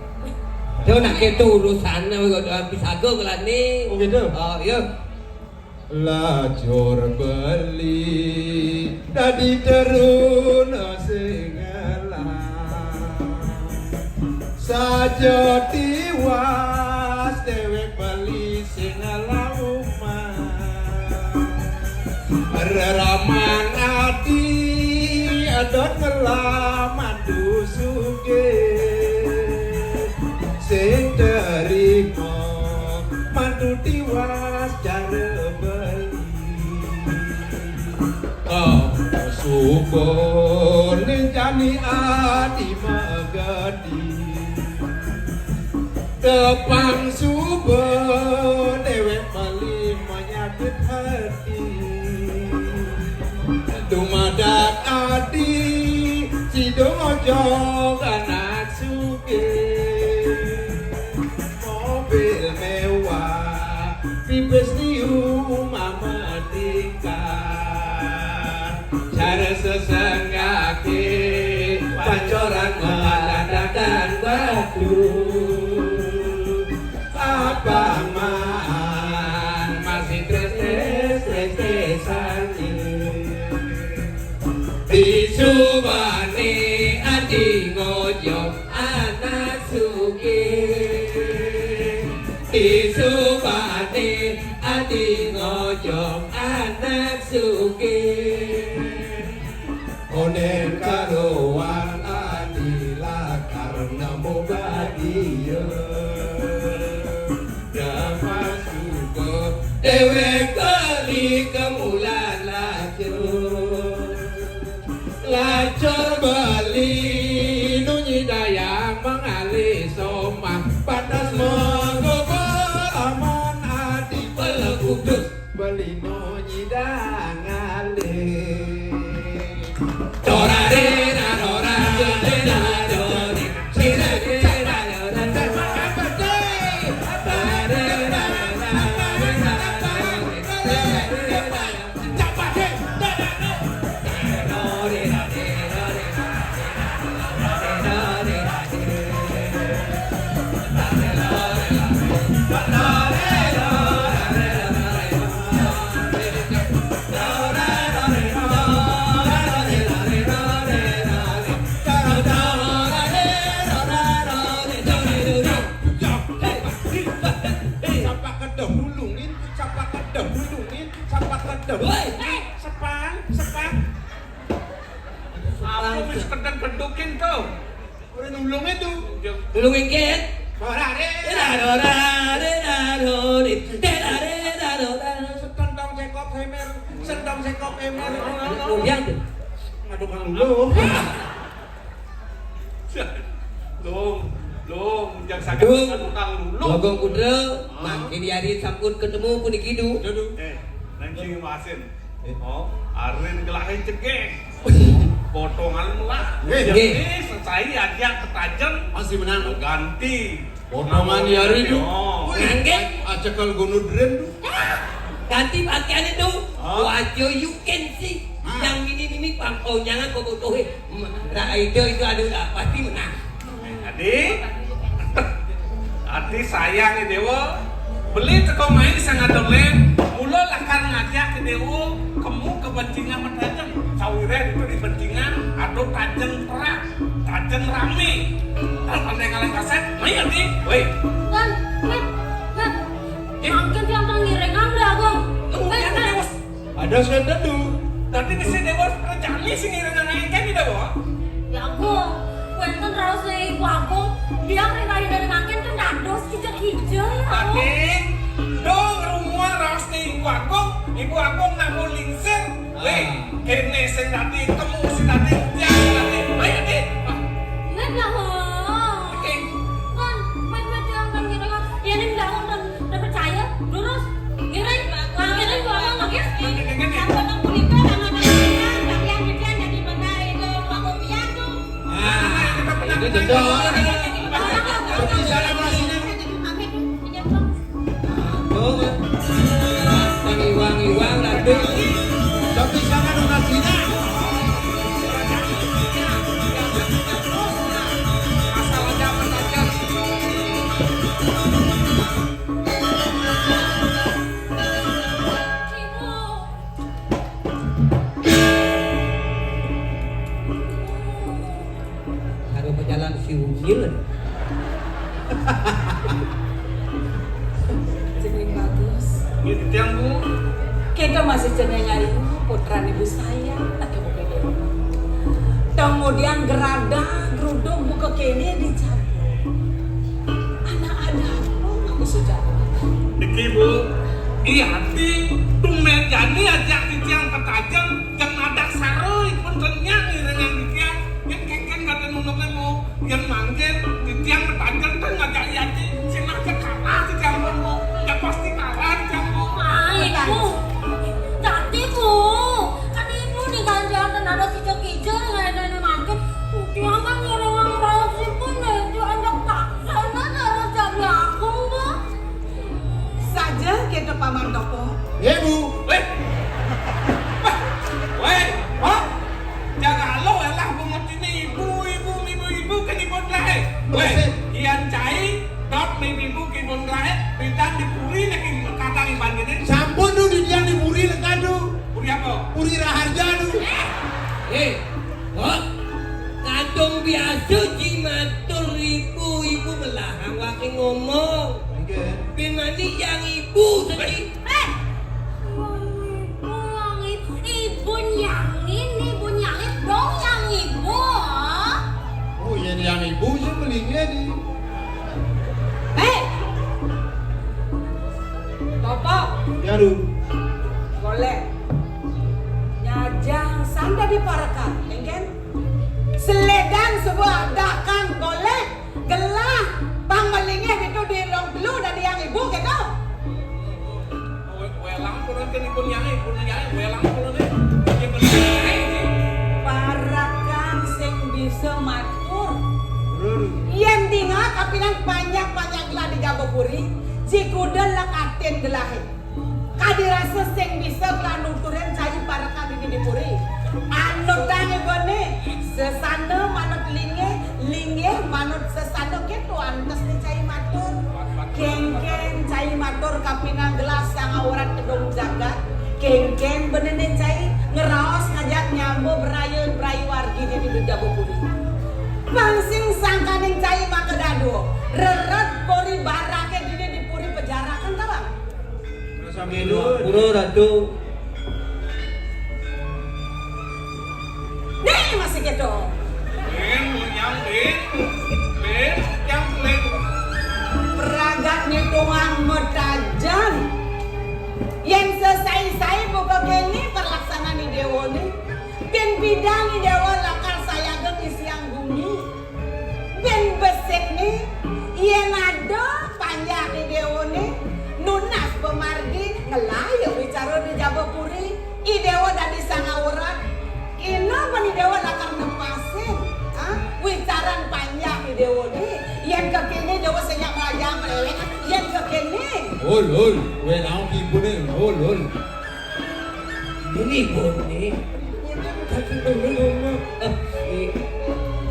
Yo nak keto urusan, wis ada pisaga kelane. Oh, gitu? Oh, iya. Lacur beli dadi teruna sing ngelah. Saja tiwas dewek beli sing ngelah umah. Reraman ati adon ngelah mantu sugih. Sing terima mantu tiwas cara beli. Kau suka nincani ati magadi. Tepang suba dewek beli menyakit hati. Dumadak ati sida ngojog anak sugih. Mobil mewah, pipis liu mama tingkah. Cara sesenggake pancoran meladakan batu. Abang maan masih trestes-trestesan. Disubane ati ngojok anak sugih. Disubane ati ngojok anak sugih. Onen karuan ati lakar nemu badia. Dapat suka dewek kali kemulan lacur. Lacur beli nunyi dayang mengalih somah. Pantas menggoba aman ati pelekudus. Beli nunyi dangalih. Sekedar gedukin tuh. Udah nulung itu. Nulung engken. Ora, re. Ora, ora, re, ora, ora, re. Ora, re, ora, ora. Setentang sekop emer, setentang sekop emer. Kemudian tuh. Aduh, Kang Lulu. Lung, lung, jangan sakit. Lung. Kang Lulu. Bagong Putra, mangkin yari sampun ketemu puniki, Du. Aduh. Eh, nang sing masin. Oh, arin gelahin cegek. Potongan melah. Nggih. Jadi, selesai aja ketajeng. Pasti menang. Ganti. Potongan yari, Du. Oh. Nggih. Acekel gunudren, Du. Ganti pakaiannya, Du. Oh. Wajo you can see. Yang ini, ini pangkau jangan kau butuhin. Nah, itu, itu aduh, ah, pasti menang. Adi, adi sayang ya Dewa. Beli teko main sangat dolen. Mula lakar ngajak ke Dewa, kemu kebencingan metajeng. Sawiren itu dibencingan, atau tajeng perang, tajeng rame. Kalau pandai ngalang kasep, main adi. Woi. Kan, Met, Met. Eh. Mangkin tiang ngiringan dah, Gong. Met, Met. Ada sing tedu. Dadi mesti Dewa rejane sing ngiring anak engken iki, Dewa. Ya, Agung, wenten raos Ibu Agung, dia ngrindahin dari mangkin kan dados kijel-kijel, ya, Agung. Dadi, do ngrungu raos Ibu Agung, Ibu Agung namung lingsir. Ah. Weh, kene sing dadi temu, sing dadi ujian, sing dadi. Ayo, Dik. Ah. Met, ya, Gong. Oke. Kan, met, met, ya, kan, gitu, kan. Ya, ini nggak, kan, udah percaya, lurus. Ngiring, ngiring, gua mau lagi. Sampun nang punika, sama-sama, tapi yang gede jadi benda itu, Pak Kopian tuh. Ah, itu cocok. Tapi salah masih. Amit, iya, Bang. Tuh, kan. Wangi-wangi, wangi, tapi salah masih. Asal ada perhatian. Karo pejalan si Unyil. Jeneng bagus. Gitu, Bu. Kita masih jeneng ayu, putrane Bu saya, tak kemudian. Kemudian gerada, geruduk, buka kene dicampur. Anak ada apa, aku sudah. Niki, Bu, iya, ati tumben jani ajak titiang petajeng, jeng madak saro ipun renyah ngiringan titiang, yen kengken kate nunuk lemo, yen mangkin titiang petajeng ten ngajak yati, sing ngajak kalah titiang pun, Bu, ya pasti kalah titiang, Bu. Ah, ibu, ganti, Bu, kan ibu nih ganjaran ten ada kijel-kijel, ngene mangkin, titiang kan ngiringan raos ipun, nek dianjak paksa, nek harus jadi agung, Bu. Saja kita Paman Topo. Nggih, Bu. Weh. Weh. Hah? Jaga lo lah bungut ini ibu, ibu, ibu, ibu, kan ibu lae. Weh, Sip. Yen cai, dot mi ibu ki pun lae, pidan di puri lagi kadang iban gini. Sampun, Du, di tiang di puri lekan, Du. Puri apa? Puri Raharja, Du. Eh, kok? Kadung biasa ji matur ibu, ibu melahang wae ngomong. Nggih. Bimani yang ibu sedih. Eh, yang ibu, yang ibu, ibu yang ini, ibu yang itu, dong yang ibu. Oh, yen yang ibu sih melingnya di. Eh, Topo. Ya, Du. Golek. Nyajang sanda diparekan, engken? Seledan sebuah dakan golek, gelah, pang melingih itu di rong telu dari yang ibu gitu. We-, welang pun kan ibu nyai, ibu nyai, welang pun nih. Ibu nyai. Parekan sing bisa matur. Yen dingak kapinan panjak-panjak gelah di Jabapuri, jikuda lekatin gelahe. Kadi rasa sing bisa nglanuturin cai parekan dini di puri. Anutang ibune, sesana manut linggih, linggih manut sesana, gitu antes ni cai matur. Kengken cai matur kapinang gelas sang awrat kedung jagat. Kengken benene cai ngeraos ngajak nyambo berayu berayu wargi dini di Jabapuri. Pangsing sangkaning cai maka dadu, reret pori barake dini di puri pejarakan tawang. Pura, Ratu. Nih, masih gitu. Wong metajen. Yén sesai-sai buka kéné perlaksanaan I Déwané. Bén pidan I Déwa lakar sayaga ngisiang bumi. Bén besik né, yén ada panjak I Déwané, nunas pamargi ngelah ya wicara di jaba puri. I Déwa dadi sang awrat. Ina mani Déwa lakar nepasin, ha? Wicaran panjak I Déwané. Yén kéné Déwa sing nyak melajah melewet, yén kéné. Hul, hul, wé naon ibuné, hul, hul. Ini ibuné. Kaki bener ngomong. Eh, i,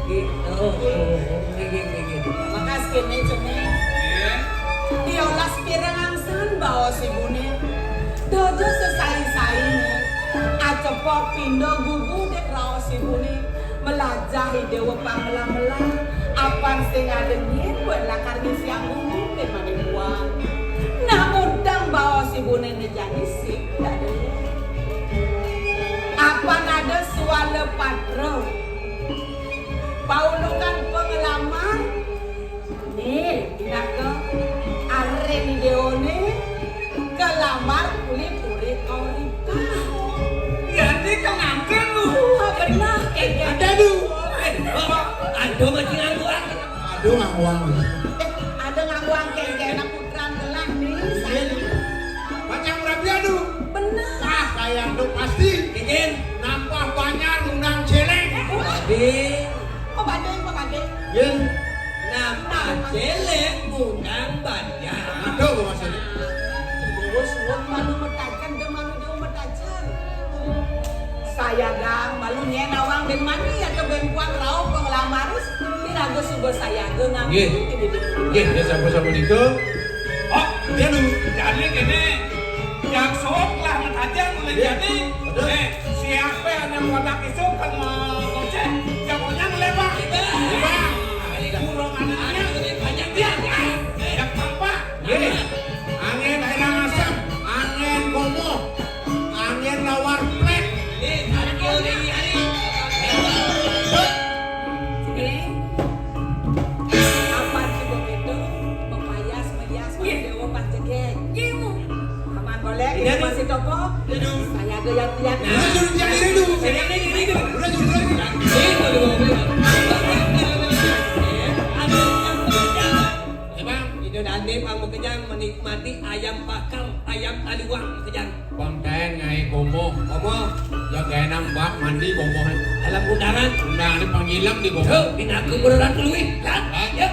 i, oh, oh, oh, nggih, nggih, nggih. Makas kéné, Cené. Diolas pirengang san baos ibuné. Dojo sesai-sai né. Acepok pinda gugu dek raos ibuné. Melajah I Déwa pamela-mela. Apan sing ada nyén buat lakar ngisiang bumi dek mané buat. Nah, undang baos ibuné né jani sik dadi. Apan ada suala patra. Paulukan penglamar. Né, pinaka aré I Déwané kelamar uli puri kauripan. Jadi pengantin lu. Wah, benar, kéngkén. Ada lu. Eh, aduh, masih ngangguang. Aduh, ngangguang. Eh, ada ngangguang, kéngkén anak putran gelah né. Iya, iya. Macam rabi, aduh. Benar. Wah, kayak aduh pasti. Kéngkén. Nampah banjar undang céléng. Wah. Ding. Pabading, pabading. Yén. Nampah céléng undang banjar. Aduh, maksudnya. Déwa suwun malu metajen, dé malu Déwa metajen. Sayagang malu nyén awang bén mani ya ké bén puang rauh penglamaris, iraga suba sayaga ngambil. Nggih. Ini, ini. Nggih, ya sampun-sampun nika. Oh, dia nu. Jani kéné. Yang sok lah metajen mulai. Nggih. Jadi. Betul. Eh, siapa yang wadak isuk kan mau ngoceh? Jagonya mulai, Bang. Iya. Bang. Kurang anaknya. Banyak dia. Yang apa? Nggih. Angin airang asem, angin komo, angin lawar plék. Nggih, kaki lagi hari. Nggih. Apan sing begitu, mapayas, mayas, nggih. Déwa panjegég. Nggih, Bu. Aman boleh, ini masih toko. Aduh. Saya goyang-goyang. Nah, suruh jadi dulu. Saya ini, ini, ini. Udah, suruh lagi. Ini, ini, ini. Aduh, yang berjalan. Emang, Ida Dani pang makejang menikmati ayam bakar, ayam taliwang makejang. Pang taén ngaé komoh. Komoh. Jagaénang bak mandi komoh. Dalam undangan. Undangan pangilem di komoh. Tuh, binaku beneran luwih. Lah, ya.